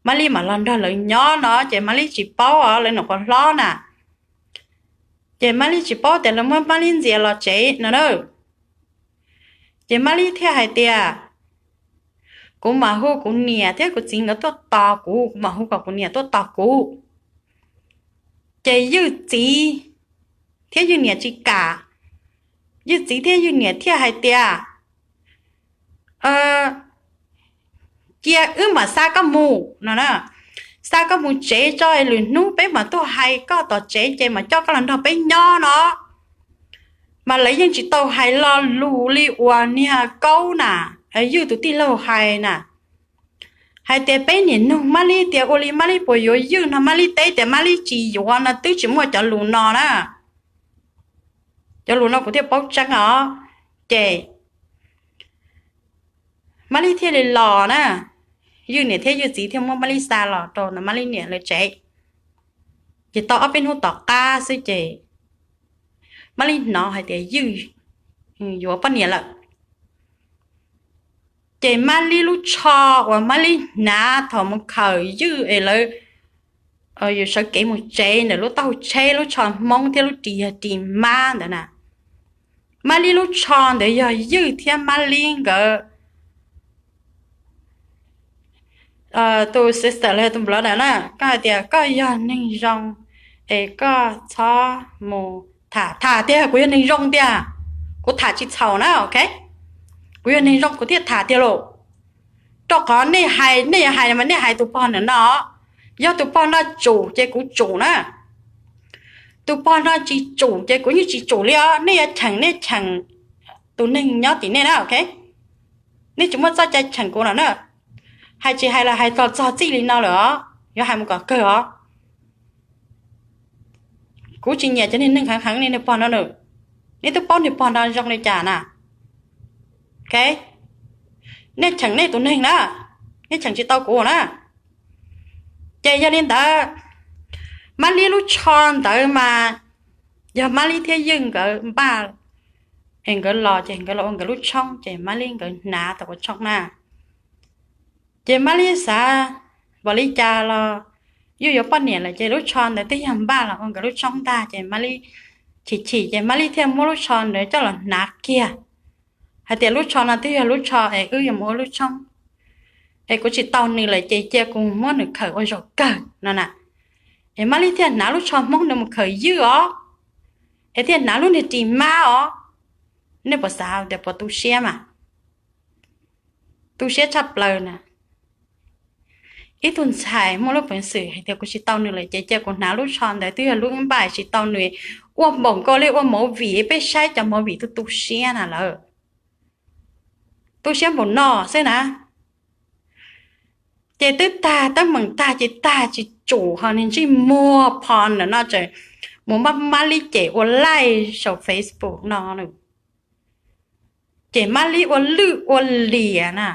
Mab Lib mam los nrog lawv nyob no ces Mab Lib tsis paub os, lawv nyuam qhuav hlob na. Ces Mab Lib tsis paub tias lawv muab Mab Lib ntxias los tsev no na. Ces Mab Lib thiaj hais tias, kuv mam hu kuv niam thiab kuv txiv nkawd tuaj tos kuv, kuv mam hu kom kuv niam tuaj tos kuv. Ces Ywj txiv thiab Ywj niam tsis kam, Ywj txiv thiab Ywj niam thiaj hais tias, cia wb mam xa koj mus no na, xa koj mus tsev tso, lwm hnub peb mam tuaj hais koj tom tsev ces mam coj koj los nrog peb nyob no. Mas lawv yeej tsis tau hais lo lus li uas niag Kaub na, Ywj tus tij laug hais na, hais tias peb niam nug Mab Lib tias ua li Mab Lib puas yuav Ywj no, Mab Lib teb tias Mab Lib tsis yuav no, twb tsis muaj cov lus no na. Cov lus no kuv thiaj paub tseeb os. Ces Mab Lib thiaj li los na, Ywj niam thiab Ywj txiv thiaj muab Mab Lib xa los rau ntawm Mab Lib niam lawv tsev. Ces tau ob peb hnub tom qab xwb ces Mab Lib hnov hais tias Ywj yuav poj niam lawm. Ces Mab Lib lub tsho uas Mab Lib hnav thaum mus khawm Ywj es lawv yus sawv kev mus tsev ntawm lub taub hau tsheb, lub tsho Hmoob thiab lub ris yog ris mab ntawd na. Mab Lib lub tsho ntawd yog Ywj thiab Mab Lib nkawd tus sister los yog tus brother na, koj hais tias koj yog neeg zoo es koj txhob mus tham, tham tiag, kuv yog neeg zoo tiag, kuv tham tsis txhaum na, ok. Kuv yog neeg zoo kuv thiaj tham tiag lauj. Rau qhov nej hais, nej yuav hais mas nej hais tus pog ntawm no, yog tus pog no tsum ces kuv tsum na, tus pog no tsis tsum ces kuv yeej tsis tsum li os. Nej yuav cheem nej cheem tus neeg nyob tim nej na, ok. Nej tsis muaj txoj cai cheem kuv no na. Hais tsis hais los hais txog txog txij li no lawm os, yuav hais mus kom kawg os. Kuv tsis nyiam cov niag neeg heev heev li niag pog no na. Nej twb paub niag pog no zoo li cas na, ok. Nej cheem nej tus neeg na, nej cheem tsis tau kuv na. Ces yog li ntawd, Mab Lib lub tsho ntawd mas yog Mab Lib thiab Ywj nkawd npaj es nkawd los ces nkawd los ua nkawd lub tshoob ces Mab Lib nkawd hnav tau ua tshoob na. Ces Mab Lib xav, npaum li cas los Ywj yuav poj niam lawm ces lub tsho ntawd twb yog npaj los ua nkawd lub tshoob ntag ces Mab Lib chim chim ces Mab Lib thiaj muab lub tsho ntawd coj los hnav kiag hais tias lub tsho no twb yog lub tsho es wb yuav mus ua lub tshoob, es kuv tsis tau nws lawm ces cia kuv muab nws khawm ua zaum kawg no na. Es Mab Lib thiaj hnav lub tsho Hmoob ntawd mus khawm Ywj os, es thiaj hnav lub niag ris mab os. Nej puas xav tias puas tu siab mas? Tu siab tshaj plaws na. Ib tug ntxhais muaj lub peev xwm hais tias kuv tsis tau nws lawm ces cia kuv hnav lub tsho ntawd twb yog lub npaj tsis tau nws, ua npaum nkaus li ua movie peb saib cov movie tu tu siab na lawm. Tu siab npaum no xwb na. Ces twb tag teeb meem tag ces tag tsis tsum ho niag ntsej muag phom ntawm no tseem mus muab Mab Lib cem ua laij saum Facebook no. Ces Mab Lib ua lwj ua liam na,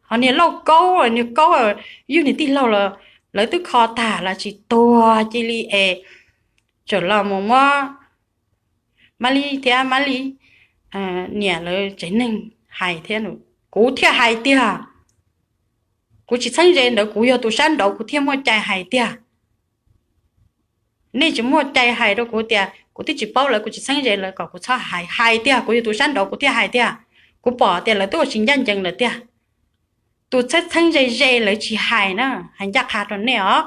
ho niag Lauj Kaub, niag Kaub, Ywj niag tij laug los lawv twb kho tag los tsis tuag cia li es tseem los mus muab Mab Lib thiab Mab Lib niam lawv tsev neeg hais thiab. Kuv thiaj hais tiag, kuv tsis txheeb ze ntawd, kuv yog tus sab nraud kuv thiaj muaj cai hais tiag. Nej tsis muaj cai hais rau kuv tias kuv twb tsis paub lawv, kuv tsis txheeb ze lawv kom kuv txhob hais, hais tiag, kuv yog tus sab nraud kuv thiaj hais tiag. Kuv pom tias lawv twb ua tsis ncaj ncees lawm tiag. Tus txheeb txheeb ze ze lawv tsis hais na, hais ncaj qha rau nej os.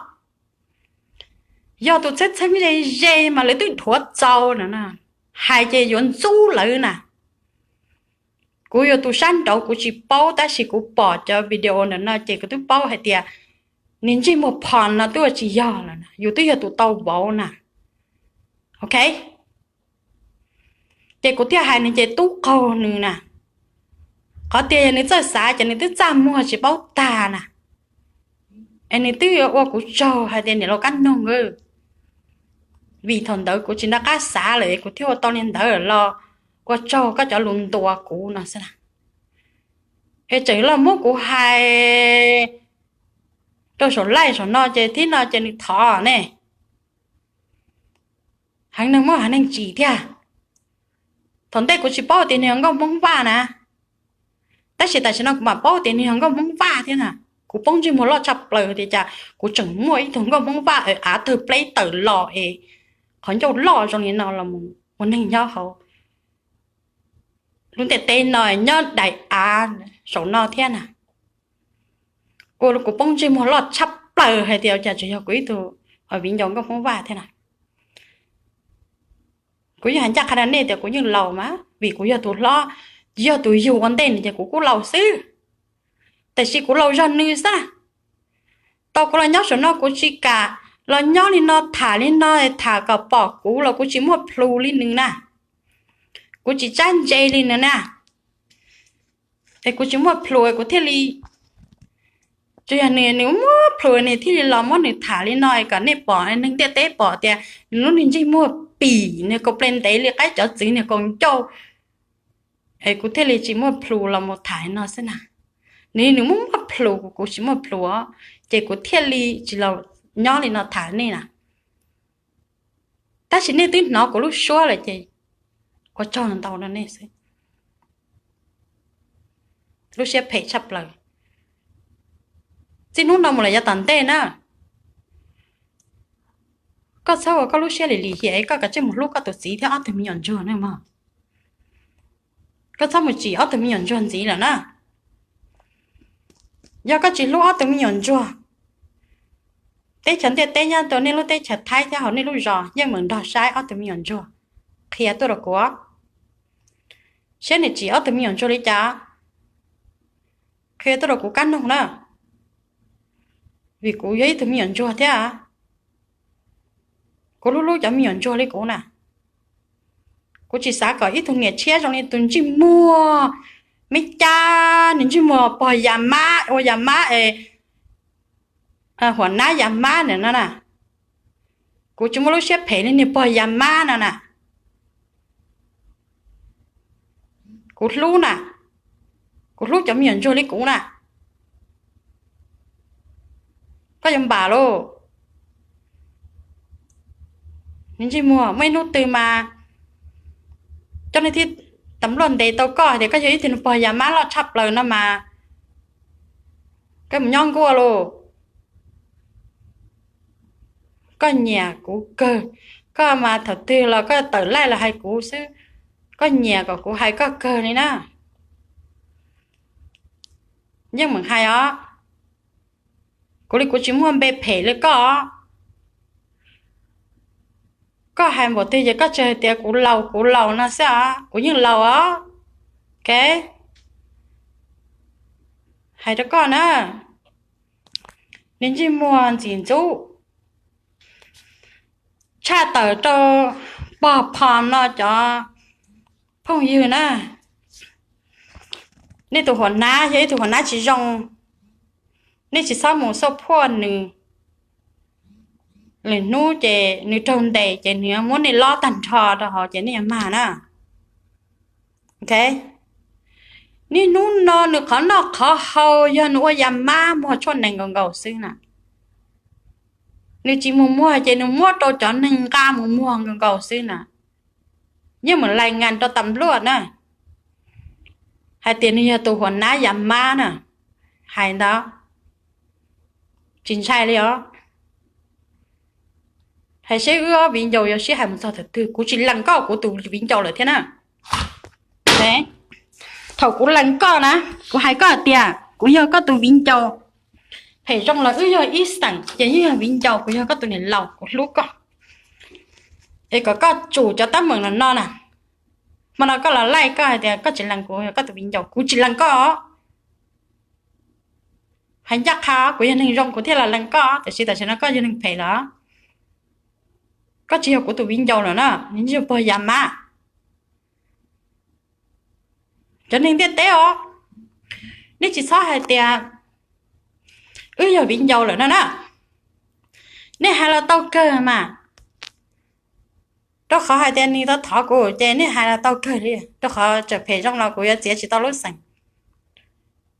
Yog tus txheeb txheeb ze ze mas lawv twb dhuav txaus no, hais ces yuav ntxub lawv na. Kuv yog tus sab nraud kuv tsis paub tab sis kuv pom cov video ntawm no ces kuv twb paub hais tias niag ntsej muag phom no twb ua tsis yog lawm, yus twb yog tus tau vauv na. Ok, ces kuv thiaj hais nws ces tub qaug nws na. Qhov tias yog nws txawj xav ces nws twb txaj muag tsis paub tag na. Es nws twb yuav ua kuv tsaug hais tias niam laus Kab Noog, vim thaum ntawd kuv tsis nco qab xav lawm es kuv thiaj ua tau li ntawd los ua tsaug koj cov lus ntuas kuv no xwb na. Es tseem los muab kuv hais rau saum live saum no ces thib no ces nws thov ne. Heev neeg muab heev neeg tsim thiab. Thaum ntej kuv tsis paub tias nws yog nkauj Hmoob Vaj na, tab sis tam sim no kuv mam paub tias nws yog nkauj Hmoob Vaj thiab na. Kuv poob ntsej muag loj tshaj plaws tias cas kuv tseem muaj ib tug nkauj Hmoob Vaj es av tawg pleb tawm los es qhov ncauj loj zoo li no los mus ua neeg nyob hauv lub ntiaj teb no, nyob daim av saum no thiab na. Ua rau kuv poob ntsej muag loj tshaj plaws hais tias cas tseem yog kuv ib tug viv ncaus nkauj Hmoob Vaj thiab na. Kuv yeej hais ncaj qha rau nej tias kuv yeej laus mas vim kuv yog tus hlob, yog tus yug ua ntej nws ces kuv kuj laus xwb. Tiam sis kuv laus zog nws xwb na. Tau kuv los nyob saum no kuv tsis kam los nyob li no tham li no, tham kom pom kuv los kuv tsis muaj plhus li nws na. Kuv tsis tsab ntse li nws na. Es kuv tsis muaj plhus kuv thiaj li, tsuas yog nws, nws muaj plhus nws thiaj li los muab nws tham li no kom nej pom, neeg ntiaj teb pom tias nws lub niag ntsej muag pim, nws kaus ples ntev li qaib cov txwv, nws kaus ncauj. Es kuv thiaj li tsis muaj plhus los mus tham li no xwb na. Nws, nws muaj muaj plhus, kuv tsis muaj plhus, ces kuv thiaj li tsis los nyob li no tham nej na. Tab sis nej twb hnov kuv lub suab lawm ces ua tsaug ntau rau nej xwb. Lub siab phem tshaj plaws. Txij hnub no mus los yav tom ntej na, koj txhob ua koj lub siab lim lim hiam, koj kav tsij mus hlub koj tus txiv thiab ob tug me nyuam ntsuag na mog. Koj txhob mus tsim ob tug me nyuam ntsuag ntxiv lawm na. Yog koj tsis hlub ob tug me nyuam ntsuag, teb chaws ntiaj teb nyob rau nej lub teb chaws Thaib thiab hauv nej lub zos yeej meem nrog saib ob tug me nyuam ntsuag. Qhia tuaj rau kuv, saib nws tsim ob tug me nyuam ntsuag li cas. Qhia tuaj rau kuv kab noog na, vim kuv yog ib tug me nyuam ntsuag thiab. Kuv hlub hlub cov me nyuam ntsuag li kuv na. Kuv tsis xav kom ib tug niam tshiab zoo li tus ntsej muag me cab, nws ntsej muag pog yas mab, ua yas mab es huam nab yas mab ntawm no na. Kuv tsis muaj lub siab phem li niag pog yas mab no na. Kuv hlub na, kuv hlub cov me nyuam ntsuag li kuv na. Koj yuav npam lauj. Ntsej muag, muaj ib hnub twg mas coj nej thiab tas npluaj ntes tau koj tias koj yog ib tug pog yas mab loj tshaj plaws no mas koj mus nyob nkuaj lauj. Koj nyiam kuv kawg, koj mas thaum twg los koj tawm laij los hais kuv xwb, koj nyiam kom kuv hais koj kawg li na. Yeej meem hais os, kuv li kuv tsis muaj npe phem li koj. Koj hais npaum twg ces koj tsuas hais tias kuv laus kuv laus no xwb os, kuv yeej laus os. Ok, hais rau koj na, nws ntsej muag ntxim ntxub tshaj tawm rau pog phom no cov phooj ywg na. Nej tus huam nab yog ib tug huam nab tsis zoo, nej tsis txhob mus xauj phuaj nws. Lwm hnub ces nws raug ntes ces nws muab nej lob tag nrho rau hauv ces nej yuav mag na. Ok, niaj hnub no nws qhov noj qhov haus yog nws ua yas mab muag tshuaj nees nkaus nkaus xwb na. Nws tsis mus muag ces nws muab rau cov neeg nqa mus muag nkaus nkaus xwb na. Yeej meem lais ngas rau tas npluaj na, hais tias nws yog tus huam nab yas mab na. Hais ntawd tsis ntshai li os. Hais seb wb ob viv ncaus yuav sib hais mus txog thaum twg, kuv tsis lees koj kuv tus viv ncaus lawm thiab na. Thaum kuv lees koj na, kuv hais koj hais tias kuv yog koj tus viv ncaus, phem zoo los wb yog ib xeem ces yeej yog viv ncaus, kuv yog koj tus niam laus, kuv hlub koj. Es kom koj tsum cov teeb meem no na, hmo no koj los laij koj hais tias koj tsis lees kuv yog koj tus viv ncaus, kuv tsis lees koj. Hais ncaj qha, kuv yog neeg zoo kuv thiaj los lees koj, tiam sis tam sim no koj yog neeg phem lawm. Koj tsis yog kuv tus viv ncaus lawm na, nws yog pog yas mab. Cov neeg ntiaj teb os, nej tsis txhob hais tias wb yog viv ncaus lawm no na. Nej hais los tau kawg mas, rau qhov hais tias nws tau thov kuv ces nej hais los tau kawg li. Rau qhov txawm phem zoo los kuv yuav txiav tsis tau lub xeem,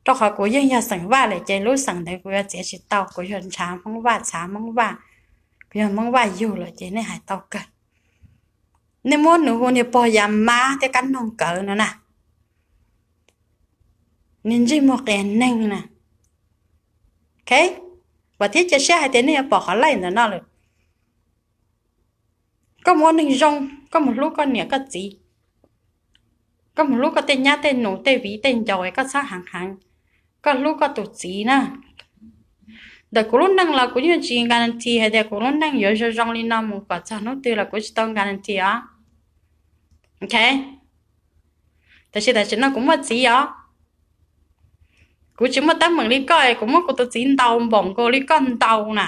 rau qhov kuv yeej yog xeem Vaj lawm ces lub xeem ntawd kuv yuav txiav tsis tau. Kuv yog ntshav Hmoob Vaj, txhav Hmoob Vaj, kuv yog Hmoob Vaj yug lawm ces nej hais tau kawg. Nej muab nws hu niag pog yas mab thiab kab noog kawg no na. Nws ntsej muag qias neeg na. Ok, vam thiab cia siab hais tias nej yuav pom qhov laij ntawm no lawm. Koj mus ua neeg zoo, koj mus hlub koj niam koj txiv, koj mus hlub koj tej nyab tej nus tej viv tej ncaus, koj txhob heev heev, koj hlub koj tus txiv na. Ntawm kuv lub neej los kuv yeej tsis guarantee hais tias kuv lub neej yuav zoo zoo li no mus kom txog hnub twg los kuv tsis tau guarantee os. Ok, tab sis tam sim no kuv muaj txiv os. Kuv tsis muaj teeb meem li koj, kuv muab kuv tus txiv ntaus npaum nkaus li koj ntaus na,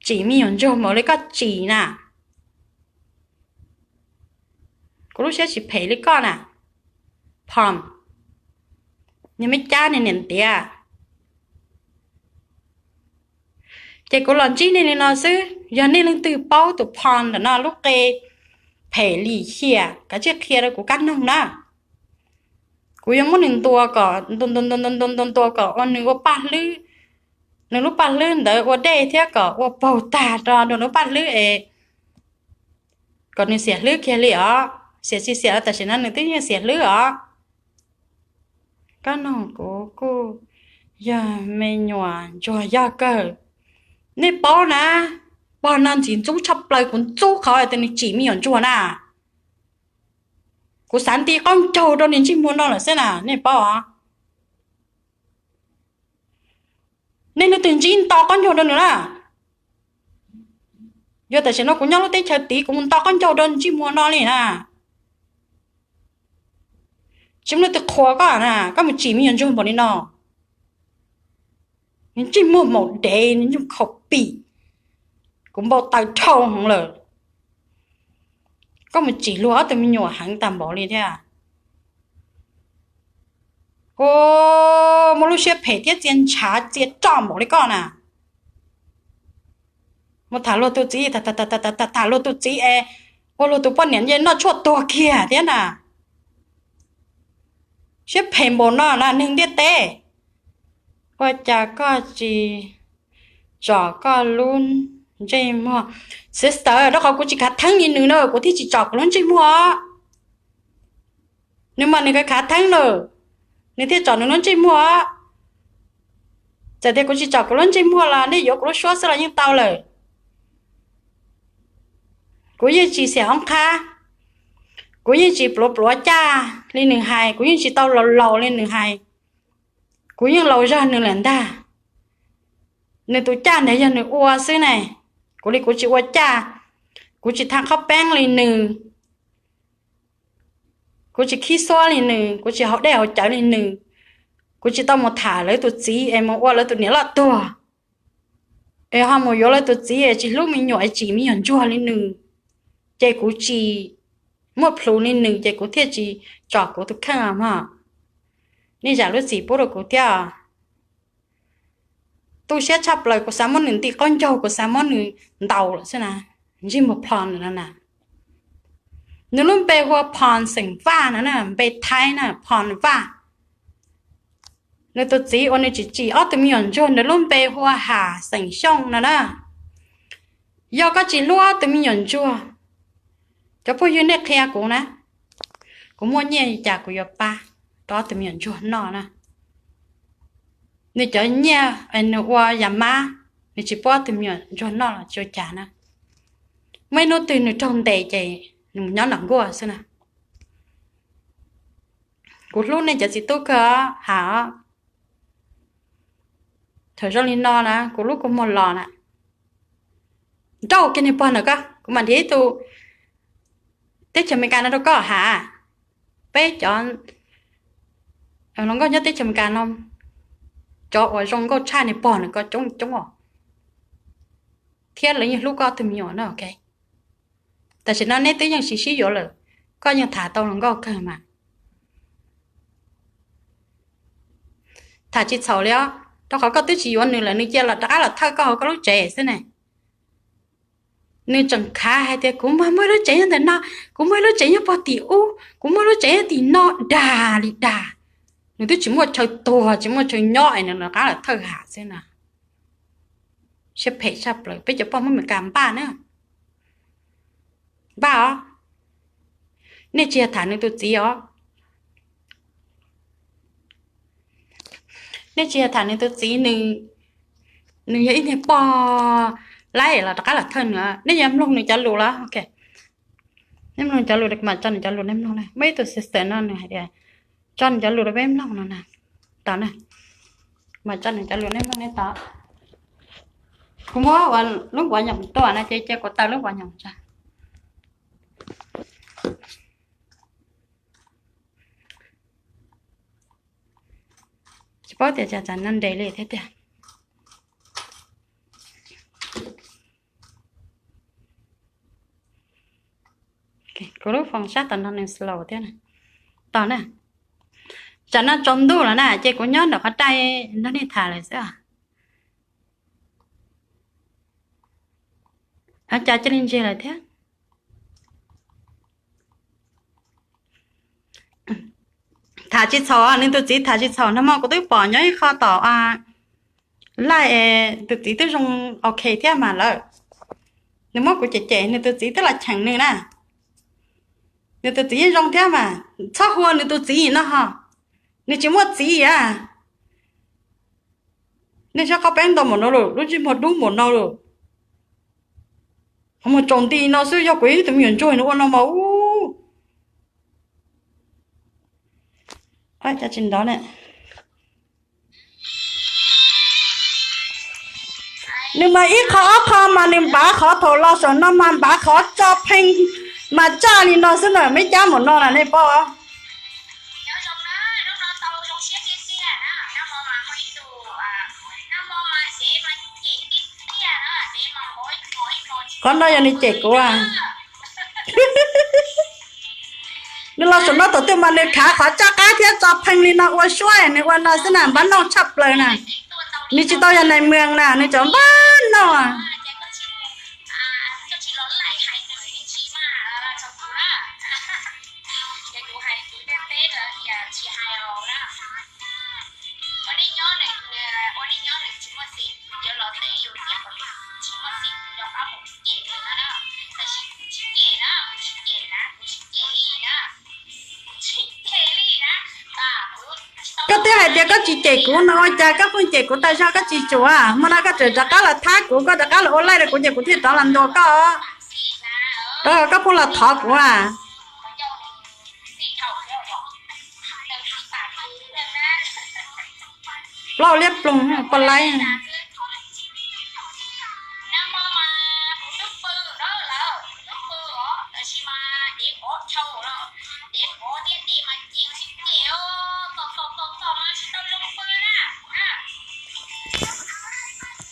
tsim me nyuam ntsuag npaum li koj tsim na. Kuv lub siab tsis phem li koj na. Phom, niag me cab niag niam ntiav. Ces kuv los ntsib nej li no xwb, yog nej leej twg paub tus Phom ntawm no lub qe phem lim hiam, kav tsij qhia rau kuv kab noog na. Kuv yuav muab nws ntuas kom ntuas ntuas ntuas ntuas ntuas ntuas kom ua nws ua paj hlwb, nws lub paj hlwb ntawd ua dej thiab kom ua paug tag rau nws lub paj hlwb es kom nws xiam hlwb kiag li os. Xiam tsis xiam los tam sim no nws twb yeej xiam hlwb os. Kab noog kuv kuj yog me nyuam ntsuag yog kawg. Nej paub na, pog no ntxim ntxub tshaj plaws, kuv ntxub qhov tias nws tsim me nyuam ntsuag na. Kuv xav nti qaub ncaug rau nws ntsej muag no lawm xwb na, nej paub os. Nej leej twg ntsib nto qaub ncaug rau nws na. Yog tam sim no kuv nyob lub teb chaws tid kuv mus nto qaub ncaug rau ntsej muag no li na. Tsis muaj leej twg qhuas koj na, koj mus tsim me nyuam ntsuag npaum li no. Nws ntsej muag maum dev, nws nyuj khaum pim, kuv npau taws dhau heev lawm. Koj mus tsim luag ob tug me nyuam heev tag npaum li thiab. Ua, muaj lub siab phem thiab txia ntshav txia roj npaum li koj na. Mus tham luag tus txiv, tham luag tus txiv es ua luag tus poj niam nce noj tshuaj tuag kiag thiab na. Siab phem npaum no na neeg ntiaj teb. Ua cas koj tsis tsom koj lub ntsej muag? Sister, rau qhov kuv tsis khav theeb li nws na kuv thiaj tsis tsom kuv lub ntsej muag. Nws mas nws khav khav theeb na, nws thiaj tsom nws lub ntsej muag. Txawm tias kuv tsis tsom kuv lub ntsej muag los nej yuav kuv lub suab xwb los yeej tau lawm. Kuv yeej tsis xiam oob qhab, kuv yeej tsis pluav pluav caj li nws hais, kuv yeej tsis tau laus laus li nws hais. Kuv yeej laus zog nws lawm ntag. Nws tus caj ntawd yog nws ua xwb ne. Kuv li kuv tsis ua caj, kuv tsis tha qhob peeb li nws, kuv tsis khib xuab li nws, kuv tsis haus dej haus cawv li nws. Kuv tsis tau mus tham lawv tus txiv es mus ua lawv tus niam loj tuag, es ho mus yuav lawv tus txiv es tsis hlub me nyuam es tsim me nyuam ntsuag li nws. Ces kuv tsis muaj plhus li nws ces kuv thiaj tsis tsom kuv tus kheej mog. Nej zam lub txim pub rau kuv thiab. Tu siab tshaj plaws, kuv xav muab nws nti qaub ncaug, kuv xav muab nws ntaus lawm xwb na. Ntsej muag Phom no na. Nws lub npe hu ua Phom xeem Vaj no na, npe Thaib na, Phom Vaj. Nws tus txiv uas nws tsim tsim ob tug me nyuam ntsuag ntawd lub npe hu ua Ham xeem Xyooj no na. Yog koj tsis hlub ob tug me nyuam ntsuag, cov phooj ywg nej qhia kuv na, kuv muaj nyiaj li cas kuv yuav pab rau ob tug me nyuam ntsuag noj na. Nws cov nyiaj nws ua yam mab, nws tsis pub ob tug me nyuam ntsuag noj los tsis ua cas na. Muaj ib hnub twg nws raug ntes ces nws mus nyob nram nkuaj xwb na. Kuv hlub nej cov txiv tub kawg os, Ham os. Thaum zoo li no na kuv lub kua muag los na, nrauj kiag niag pog ntawm koj, kuv mam nrhiav ib tug teb chaws Amelikas no rau koj, Ham. Peb cov hluas nkauj nyob teb chaws Amelikas no, cov uas zoo nkauj tshaj niag pog ntawm koj coob coob os, thiab lawv yeej hlub koj ob tug me nyuam na. Tam sim no neb twb yeej sib sib yuav lawm, koj yeej tham tau hluas nkauj kawg mas. Tham tsis txhaum li os, rau qhov koj twb tsis yuav nws lawm, nws cia los rov qab los thawj koj hauv koj lub tsev xwb ne. Nws tseem khav hais tias kuv mas muaj ib lub tsev nyob ntawm no, kuv muaj ib lub tsev nyob pog tim ub, kuv muaj ib lub tsev nyob tim no, dag li dag. Nws twb tsis muaj chaw tuag tsis muaj chaw nyob es nws rov qab los thawj Ham xwb na. Siab phem tshaj plaws, peb cov poj Hmoob Amelikas npaj na, npaj os. Nej tsis yog tham nws tus txiv os. Nej tsis yog tham nws tus txiv, nws yog ib niag pog laib los rov qab los thawj nws. Nej yuav mloog nws cov lus los ok. Nej mloog cov lus, kuv mam tso nws cov lus nej mloog na. Muaj ib tug sister no nws hais tias tso nws cov lus rau peb mloog no na. Tos na, kuv mam tso nws cov lus nej mloog nej tos. Kuv muab lub vuas nyoos tuaj no ces cia kuv taw lub vuas nyoos tso. Tsis paub tias cas tsam no nres li thiab tiag. Kuv lub foos sab tom no nws slow thiab. Tos na, tsam no tsaus ntuj lawm na ces kuv nyob nram qhov rai nrog nej tham lawm xwb. Cas cia li ntsiag lawm thiab. Tham tsis txhaum, nws tus txiv tham tsis txhaum, nag hmo kuv twb pom nyob ib qho tom live, tus txiv twb zoo ok thiab mas lawm. Nws muab kuv cem cem, nws tus txiv twb los cheem nws na. Nws tus txiv yeej zoo thiab mas, txhob hu nws tus txiv no ho. Nws tsis muaj txiv a. Nej saib qhov peeb ntau npaum no lawm, lub ntsej muag dub npaum no lawm, qhov muag tsaus nti no xwb, yog kuv ib tug me nyuam ntsuag nws ua no mas ub. Tsis nrov na. Nws mas ib qho ob qho mas nws npav qhov thaum los saum no mas npav qhov tso pheej mas tsaj li no xwb na, meb cab mus no na nej paub. Qhov no yog nws cem kuv. Nws los saum no thaum twg mas nws khav qhov tsaj qab thiab tso pheej li no ua suab, nws ua no xwb na, npab noj tshaj plaws na. Nws tsis tau yog nais mws na, nws cov npab noj. Koj twb hais tias koj tsis cem kuv no ua cas koj pheej cem kuv tas zog, koj tsis tsuav, hmo no koj tseem rov qab los thab kuv, koj rov qab los ua laij rau kuv ces kuv thiaj rov los ntuas koj. Koj pheej los thov kuv a. Plaub liab ploog poj laib.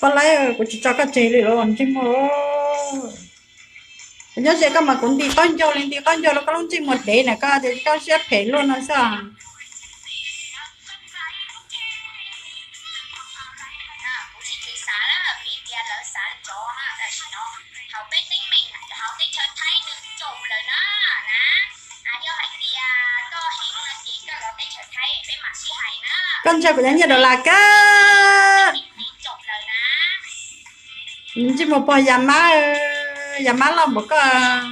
Poj laib, kuv tsis tso koj tseg li los ntsej muag. Kuv nyob ze koj mas kuv nti qaub ncaug li nti qaub ncaug rau koj lub ntsej muag dev na, koj tias koj siab phem luaj no xwb. Koj ntshai kuv cov nyiaj dollar kawg. Ntsej muag pog yas mab, yas mab loj npaum koj.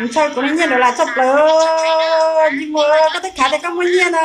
Ntshaw kuv li nyiaj dollar tshaj plaws, ntsej muag koj twb khav tias koj muaj nyiaj na.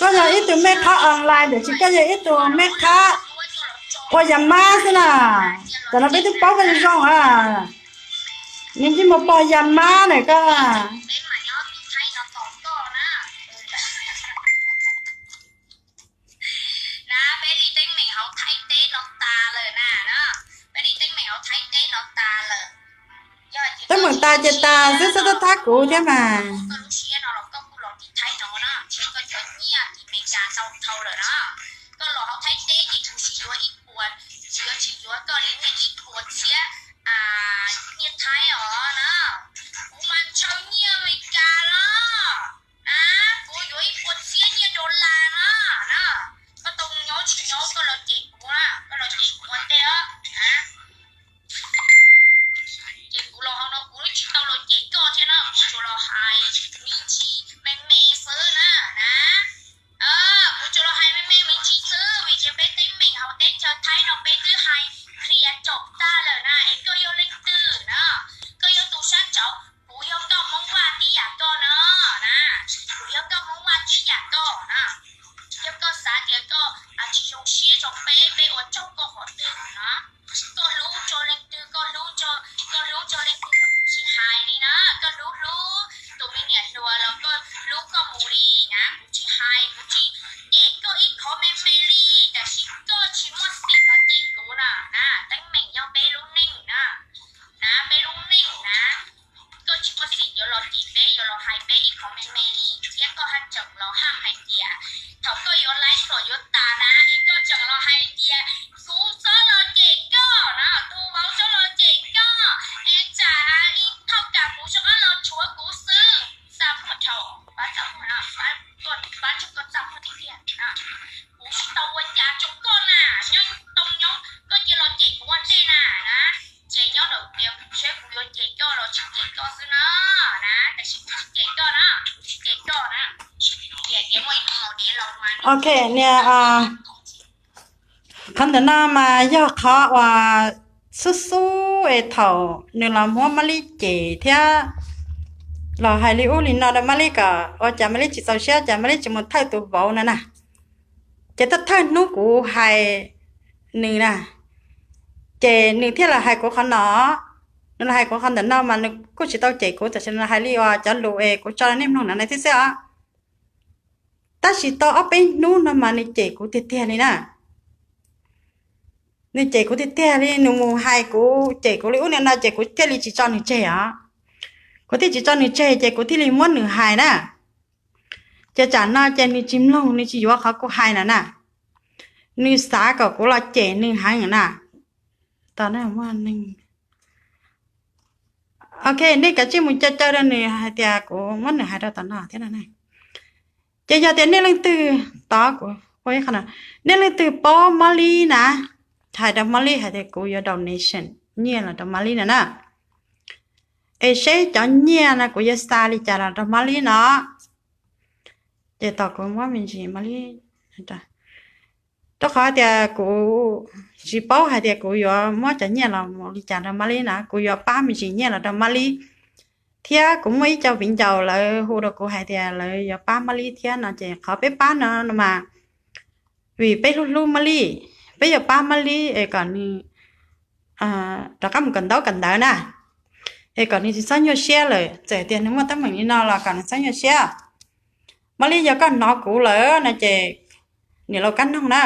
Koj yog ib tug mej qhab online tiam sis koj yog ib tug mej qhab ua yas mab xwb na. Tam no peb twb paub koj zoo zoo a. Nws ntsej muag pog yas mab na koj. Na, peb li teeb meem hauv Thaib teb no tas lawm na, na. Peb li teeb meem hauv Thaib teb no tas lawm. Teeb meem tas ces tas xwb, txhob thab kuv thiab mas. Koj lub siab no los koj kuj los tim Thaib no na, ntshe koj cov nyiaj tim Meskas tau dhau lawm na. Koj los hauv Thaib teb ces kuv tsis yuav ib puas, kuv yuav tsis yuav koj li nyiaj ib puas txhiab nyiaj Thaib os na. Kuv mas ntshaw nyiaj Meskas los na, kuv yuav ib puas txhiab nyiaj dollar na, na. Koj tau nyob tsis nyob koj los cem kuv, koj los cem kuv ua ntej os. Ces kuv los hauv no kuv tsis tau los cem koj thiab no, kuv tsuas los hais me ntsis me me xwb na, na. Kuv tsuas los hais me me me ntsis xwb vim tias peb teeb meem hauv teb chaws Thaib no peb twb hais qhia tsaum tag lawm na, es koj yog leej twg na? Koj yog tus sab nraud, kuv yog koj Hmoob Vaj tib yam koj na, na. Kuv yog koj Hmoob Vaj tib yam koj na. Yog koj xav tias koj tsis zoo siab rau peb, peb ua tsaug koj qhov twg na. Koj hlub rau leej twg, koj hlub, koj hlub rau leej twg los kuv tsis hais li na. Koj hlub hlub tus me niam hluas los koj hlub koj mus li na, kuv tsis hais, kuv tsis cem koj ib qho me me li, tab sis koj tsis muaj xim los cem kuv na, na. Teeb meem yog peb lub neej na, na, peb lub neej na. Koj tsis muaj xim yuav los cem peb, yuav los hais peb ib qho me me li, thiab koj haj tseem los haj hais tias thaum koj yuav live yuav tas na es koj tseem los hais tias kuv txhob los cem koj na, tus vauv txhob los cem koj, es tsam li thaum kam kuv rov qab los tshuav kuv xwb. Txaj muag dhau, pab txaj muag, pab tsuag koj txaj muag tiag tiag. Kuv tsis tau ua cas rau koj na, nyob tau nyob koj cia los cem kuv ua ntej na, na. Ces nyob ntawm tias seb kuv yuav cem koj los tsis cem koj xwb na, na, tab sis kuv tsis cem koj na, kuv tsis cem koj na. Tias tias muaj ib tug maum dev laus mas. Ok, niam, qhov ntawm no mas yog qhov uas xub xub es thaum nws los muab Mab Lib cem thiab los hais li ub li no rau Mab Lib kom ua cas Mab Lib tsis txaus siab, cas Mab Lib tsis mus thawj tus vauv no na. Ces thawj thawj hnub kuv hais nws na, ces nws thiaj los hais kuv qhov no. Nws los hais kuv qhov ntawm no mas nws kuj tsis tau cem kuv, tab sis nws hais li uas cov lus es kuv tso rau nej mloog no na thiab xwb os. Tab sis tau ob peb hnub no mas nws cem kuv tiag tiag li na. Nws cem kuv tiag tiag li, nws mus hais kuv, cem kuv li ub li no ces kuv thiaj li tsis tso nws tseg os. Kuv thiaj tsis tso nws tseg ces kuv thiaj li muab nws hais na. Ces tsam no ces nws tsis mloog, nws tsis yuav qhov kuv hais na na. Nws xav kom kuv los cem nws heev na. Ok, nej kav tsij mus caw caw rau nws hais tias kuv muab nws hais rau tom no thiab na. Ces yog tias nej leej twg, tod kuv, nej leej twg paub Mab Lib na, hais rau Mab Lib hais tias kuv yuav donation nyiaj los rau Mab Lib no na. Es seb cov nyiaj no kuv yuav xa li cas los rau Mab Lib no. Ces tos kuv muab me ntsis Mab Lib, rau qhov tias kuv tsis paub hais tias kuv yuav muab cov nyiaj los mus li cas rau Mab Lib na, kuv yuav pab me ntsis nyiaj los rau Mab Lib. Thiab kuv muaj ib co viv ncaus lawv hu rau kuv hais tias lawv yuav pab Mab Lib thiab no ces qhov peb pab no no mas vim peb hlub hlub Mab Lib, peb yuav pab Mab Lib es kom nws rov qab mus kawm ntaub kawm ntawv na, es kom nws tsis txhob nyuaj siab lawm, txawm tias nws muaj teeb meem li no los kom nws txhob nyuaj siab. Mab Lib, yog koj hnov kuv lawm no ces niam laus Kab Noog na,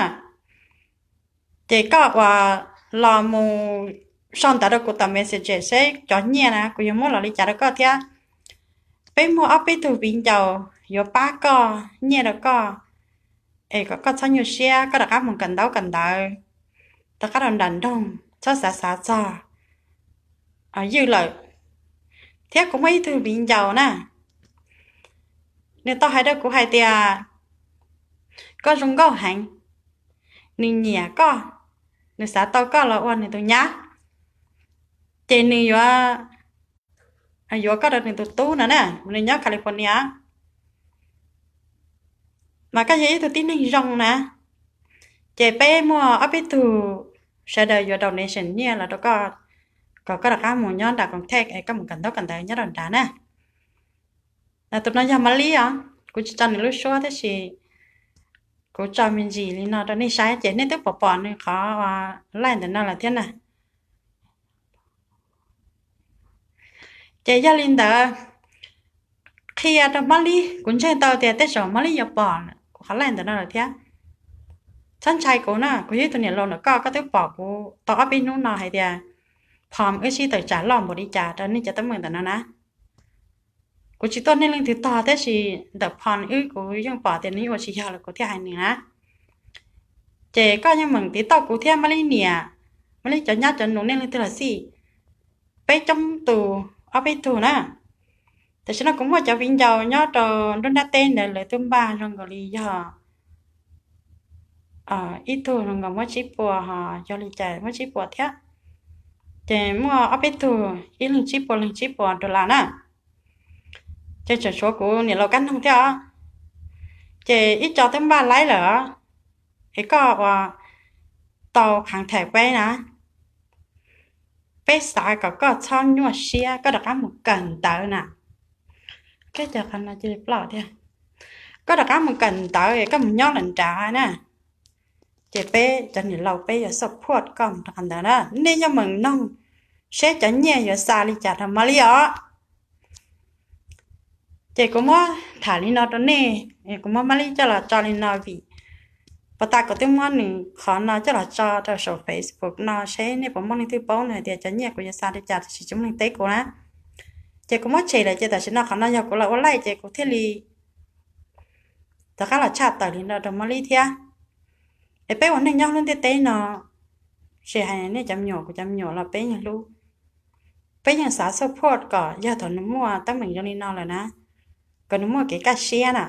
ces koj uas los mus sau ntawv rau kuv tom Messenger seb cov nyiaj na kuv yuav muab los li cas rau koj thiab. Peb muaj ob peb tug viv ncaus yuav pab koj nyiaj rau koj, es kom koj txhob nyuaj siab, koj rov qab mus kawm ntaub kawm ntawv, rov qab rau nram nroog, txhob xav xav txog ywj lawm. Thiab kuv muaj ib tug viv ncaus na, nws tau hais rau kuv hais tias koj zoo nkauj heev, nws nyiam koj, nws xav tau koj los ua nws tus nyab, ces nws yuav, yuav koj rau nws tus tub no na, nws nyob California. Mas koj yog ib tug tib neeg zoo na, ces peb muaj ob peb tug sawv daws yuav donation nyiaj los rau koj, kom koj rov qab mus nyob nram Koom Thaij es koj mus kawm ntaub kawm ntawv nyob rau nrad na. Tus no yog Mab Lib os, kuv tsis tso nws lub suab tab sis Kuv tso me ntsis li no rau nej saib ces nej twb pom pom nws qhov laj ntawm no lawm thiab na. Ces yog li ntawd, qhia rau Mab Lib, kuv ntseeg tau tias tej zaum Mab Lib yuav pom kuv qhov laj ntawm no lawm thiab. Txhob ntshai kuv na, kuv yog ib tug niam laus ntawm koj, koj twb pom kuv tau ob peb hnub no hais tias Phom wb sib tawm tsam loj npaum li cas rau nej cov teeb meem ntawm no na. Kuv tsis tuaj nej leej twg tog tab sis ntawm Phom wb kuv yeej pom tias nws ua tsis yog los kuv thiaj hais nws na. Ces koj yeej meem tiv tauj kuv thiab Mab Lib niam, Mab Lib cov nyab cov nus nej leej twg los xij, peb coob tus, ob peb tug na. Tam sim no kuv muaj cov viv ncaus nyob rau nruab nrab teb ntawd lawv twb npaj zoo nkaus li yog ib tug zoo nkaus muab tsib puas ho yog li cas muab tsib puas thiab. Ces muaj ob peb tug ib leeg tsib puas leeg tsib puas dollar na. Ces tseem tshuav kuv niam laus Kab Noog thiab os. Ces ib co twb npaj laib lawm os. Es koj ua tau khaav tham peb na, peb xav kom koj txhob nyuaj siab, koj rov qab mus kawm ntawv na. Koj rov qab mus kawm ntawv es koj mus nyob lawm nrad na. Ces peb cov niam laus peb yuav support koj mus rau qhov ntawd na. Nej yeej meem noog seb cov nyiaj yuav xa li cas rau Mab Lib os. Ces kuv muab tham li no rau nej, kuv muab Mab Lib coj los tso li no vim puag ta kuv twb muab nws qhov no coj los tso rau saum Facebook no seb nej puas muaj leej twg paub nws hais tias cov nyiaj kuv yuav xa li cas tiam sis tsis muaj neeg teb kuv na. Ces kuv muab tshem lawm ces tam sim no qhov no yog kuv los ua laij ces kuv thiaj li rov qab los tshaj tawm li no rau Mab Lib thiab. Es peb ua neej nyob lub ntiaj teb no, tsis hais nej cov me nyuam kuv cov me nyuam los peb yeej hlub, peb yeej xav support kom yog thaum nws muaj teeb meem zoo li no lawm na, kom nws muaj kev kaj siab na.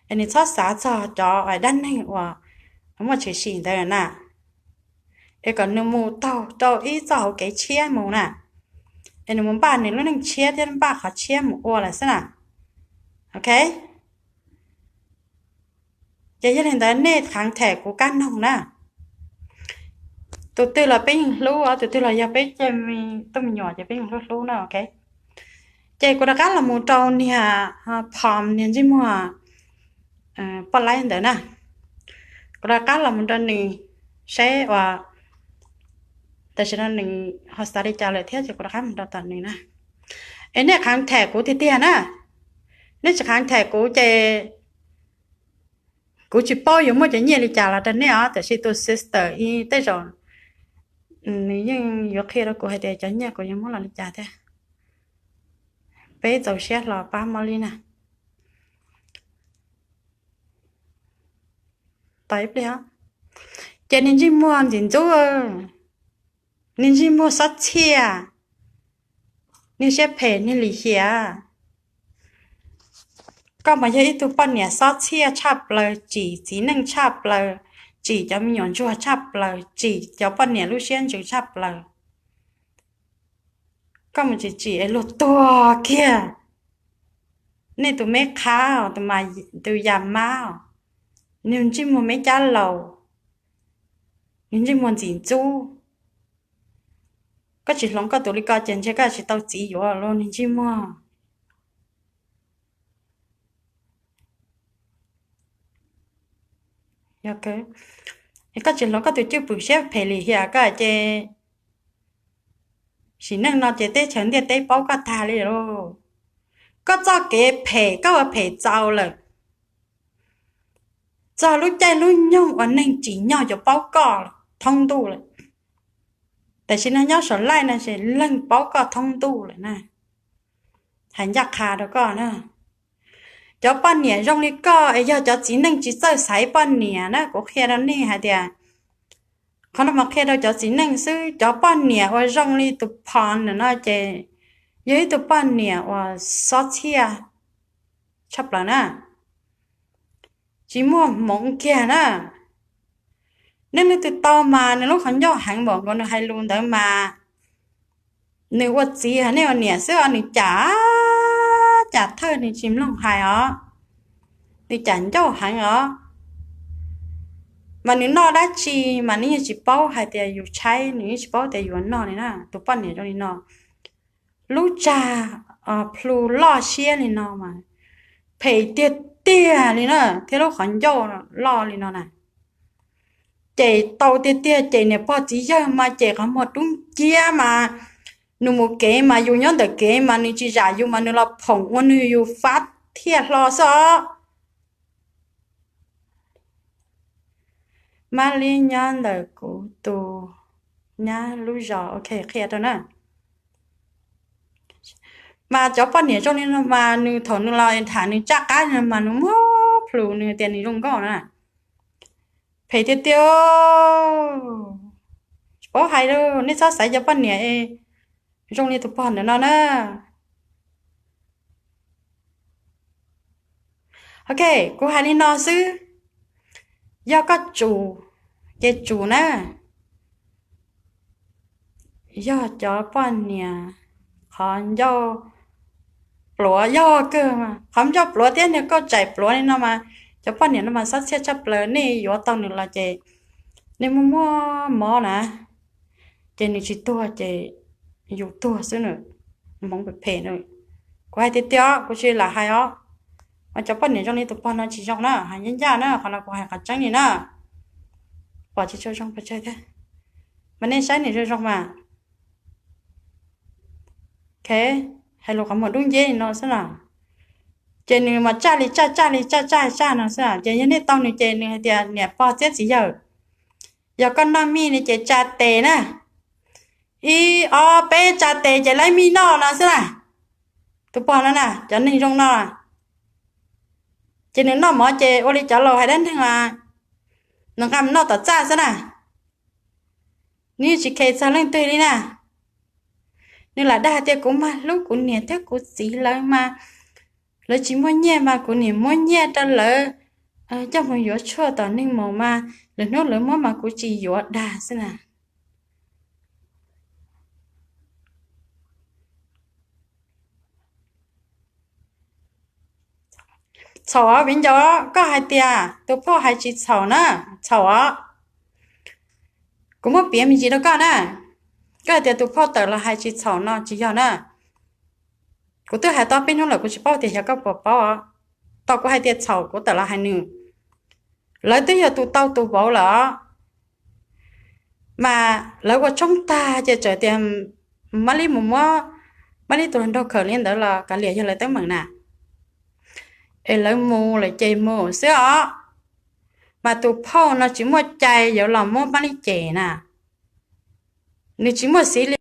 Es nws txhob xav txog cov dab neeg uas muaj tshwm sim ntawd na, es kom nws mus taug rau ib txoj hauv kev tshiab mus na, es nws mus npaj nws lub neej tshiab thiab npaj qhov tshiab mus ua lawm xwb na. Ok. Ces yog li ntawd nej khaav tham kuv Kab Noog na, tus twg los peb yeej hlub, tus twg los yog peb cov me tub me nyuam ces peb yeej hlub hlub na, ok. Ces kuv rov qab los mus rau niag Phom niag ntsej muag poj laib ntawd na, kuv rov qab los mus rau nws seb uas tam sim no nws ho xav li cas lawm thiab ces kuv rov qab mus rau tom nws na. Es nej khaav tham kuv tiag tiag na, nej tsis khaav tham kuv ces kuv tsis paub yuav muaj cov nyiaj li cas los rau nej os, tiam sis tus sister ib tej zaum nws yeej yuav qhia rau kuv hais tias cov nyiaj kuv yuav muab los li cas thiab. Peb txaus siab hlo pab Mab Lib na. Tos ib pliag, ces niag ntsej muag ntxim ntxub, niag ntsej muag xob txhiaj, niag siab phem niag lim hiam. Koj mas yog ib tug poj niam xob txhiaj tshaj plaws, tsim txiv neej tshaj plaws, tsim cov me nyuam ntsuag tshaj plaws, tsim cov poj niam lub siab ntsws tshaj plaws. Koj mus tsim tsim es luag tuag kiag. Nej tus me qhab, tus yas mab, niag ntsej muag me cab laus, niag ntsej muag ntxim ntxub. Koj tsis hloov koj tus li ko ces ntshe koj tsis tau txiv yuav los niag ntsej muag. Koj tsis hloov koj tus cwj pwm siab phem lim hiam koj ces sim neej no ces teb chaws ntiaj teb paub koj tag li lauj. Koj txoj kev phem koj ua phem txaus lawm, txog lub caij lub nyoog uas neeg tsim nyog yuav paub koj thoob ntuj lawm. Tam sim no nyob saum laij no ces leej paub koj thoob ntuj lawm na. Hais ncaj qha rau koj na, cov poj niam zoo li koj es yog cov txiv neej tsis txawj xaiv poj niam na, kuv qhia rau nej hais tias, qhov no mas qhia rau cov txiv neej xwb, cov poj niam uas zoo li tus Phom no ces yog ib tug poj niam uas xob txhiaj tshaj plaws na, tsis muaj hmoov kiag na. Nej leej twg tau mas nws lub qhov ncauj heev npaum nkaus nws hais lus ntawd mas nws ua txiv hos nej ua niam xwb os, nws cam cam thawj nws tsis mloog hais os, nws cam ncauj heev os. Mas nws noj dab tsi mas nws yeej tsis paub hais tias yus tshaib, nws yeej tsis paub tias yuav noj li na. Tus poj niam zoo li no, lub tsag plhu loj siab li no mas phem tiag tiag li na, thiab lub qhov ncauj loj li no na. Cem tau tiag tiag, cem niam pog txiv yawg mas cem qhov muag dub nciab mas, nws mus kev mas yus nyob ntawm kev mas nws tsis zam yus mas nws los phoom ua nws yus fab thiaj hlo xwb os. Mab Lib nyob ntawm kuv tus nyab lub zos, ok, qhia rau na. Mas cov poj niam zoo li no mas nws thaum nws los tham nws tsaj qab mas nws muab plhus nws tias nws zoo nkauj na. Phem tiag tiag. Tsis paub hais li, nej txhob xaiv cov poj niam zoo li tus pog ntawm no na. Ok, kuv hais li no xwb. Yog koj tsum, ces tsum na. Yog cov poj niam qhov ncauj pluav, yog kawg, qhov ncauj pluav thiab niag kauj tsaim pluav li no mas, cov poj niam no mas xob txhiaj tshaj plaws, nej yuav tau nws los ces nej muaj muaj mob na, ces nws tsis tuag ces yus tuag xwb na. Hmoov phem phem na. Kuv hais tiag tiag, kuv tsis lam hais os. Mas cov poj niam zoo li tus pog no tsis zoo na, hais ncaj ncaj na, qhov no kuv hais qhov tseeb li na. Pom tsis tshua zoo pes tsawg thiab, mas nej saib nws zoo zoo mas. Ok, hais lus qhov muag dub nciab li no xwb na. Ces nws mas tsaj li tsaj, tsaj li tsaj, tsaj tsaj no xwb na. Ces yog nej tau nws ces nws hais tias niam pog txiab txiv yawg, yog koj noj mij no ces tsa tes na. Ib ob peb tsa tes ces laib mij noj no xwb na. Tus pog no na, cov neeg zoo no, ces nws noj mov ces ua li cov laus hais dab neeg, nws nqa mus noj tom txaj xwb na. Nws yeej tsis khes txog leej twg li na. Nws lam dag tias kuv mas hlub kuv niam thiab kuv txiv lawv mas, lawv tsis muaj nyiaj mas kuv niam muab nyiaj rau lawv coj mus yuav tshuaj tom neeg mus mas, lwm hnub lawv muab mas kuv tsis yuav, dag xwb na. Txhaum os viv ncaus, koj hais tias tus phauj hais tsis txhaum na, txhaum os. Kuv muab piav me ntsis rau koj na, koj hais tias tus phauj tawm los hais tsis txhaum no tsis yog na. Kuv twb hais tau peb hnub lawm, kuv tsis paub tias xyov koj puas paub os. Tau kuv hais tias txhaum kuv tawm los hais nws. Lawv twb yog tus tau tus vauv lawm os, mas lawv ua tshoob tag ces txawm tias Mab Lib mus muab Mab Lib tus hluas nraug khaws li ntawd los kav liam yog lawv teeb meem na. Es lawv mus lawm ces mus xwb os. Mas tus phauj no tsis muaj cai yuav los muab Mab Lib cem na. Nws tsis muaj xib li.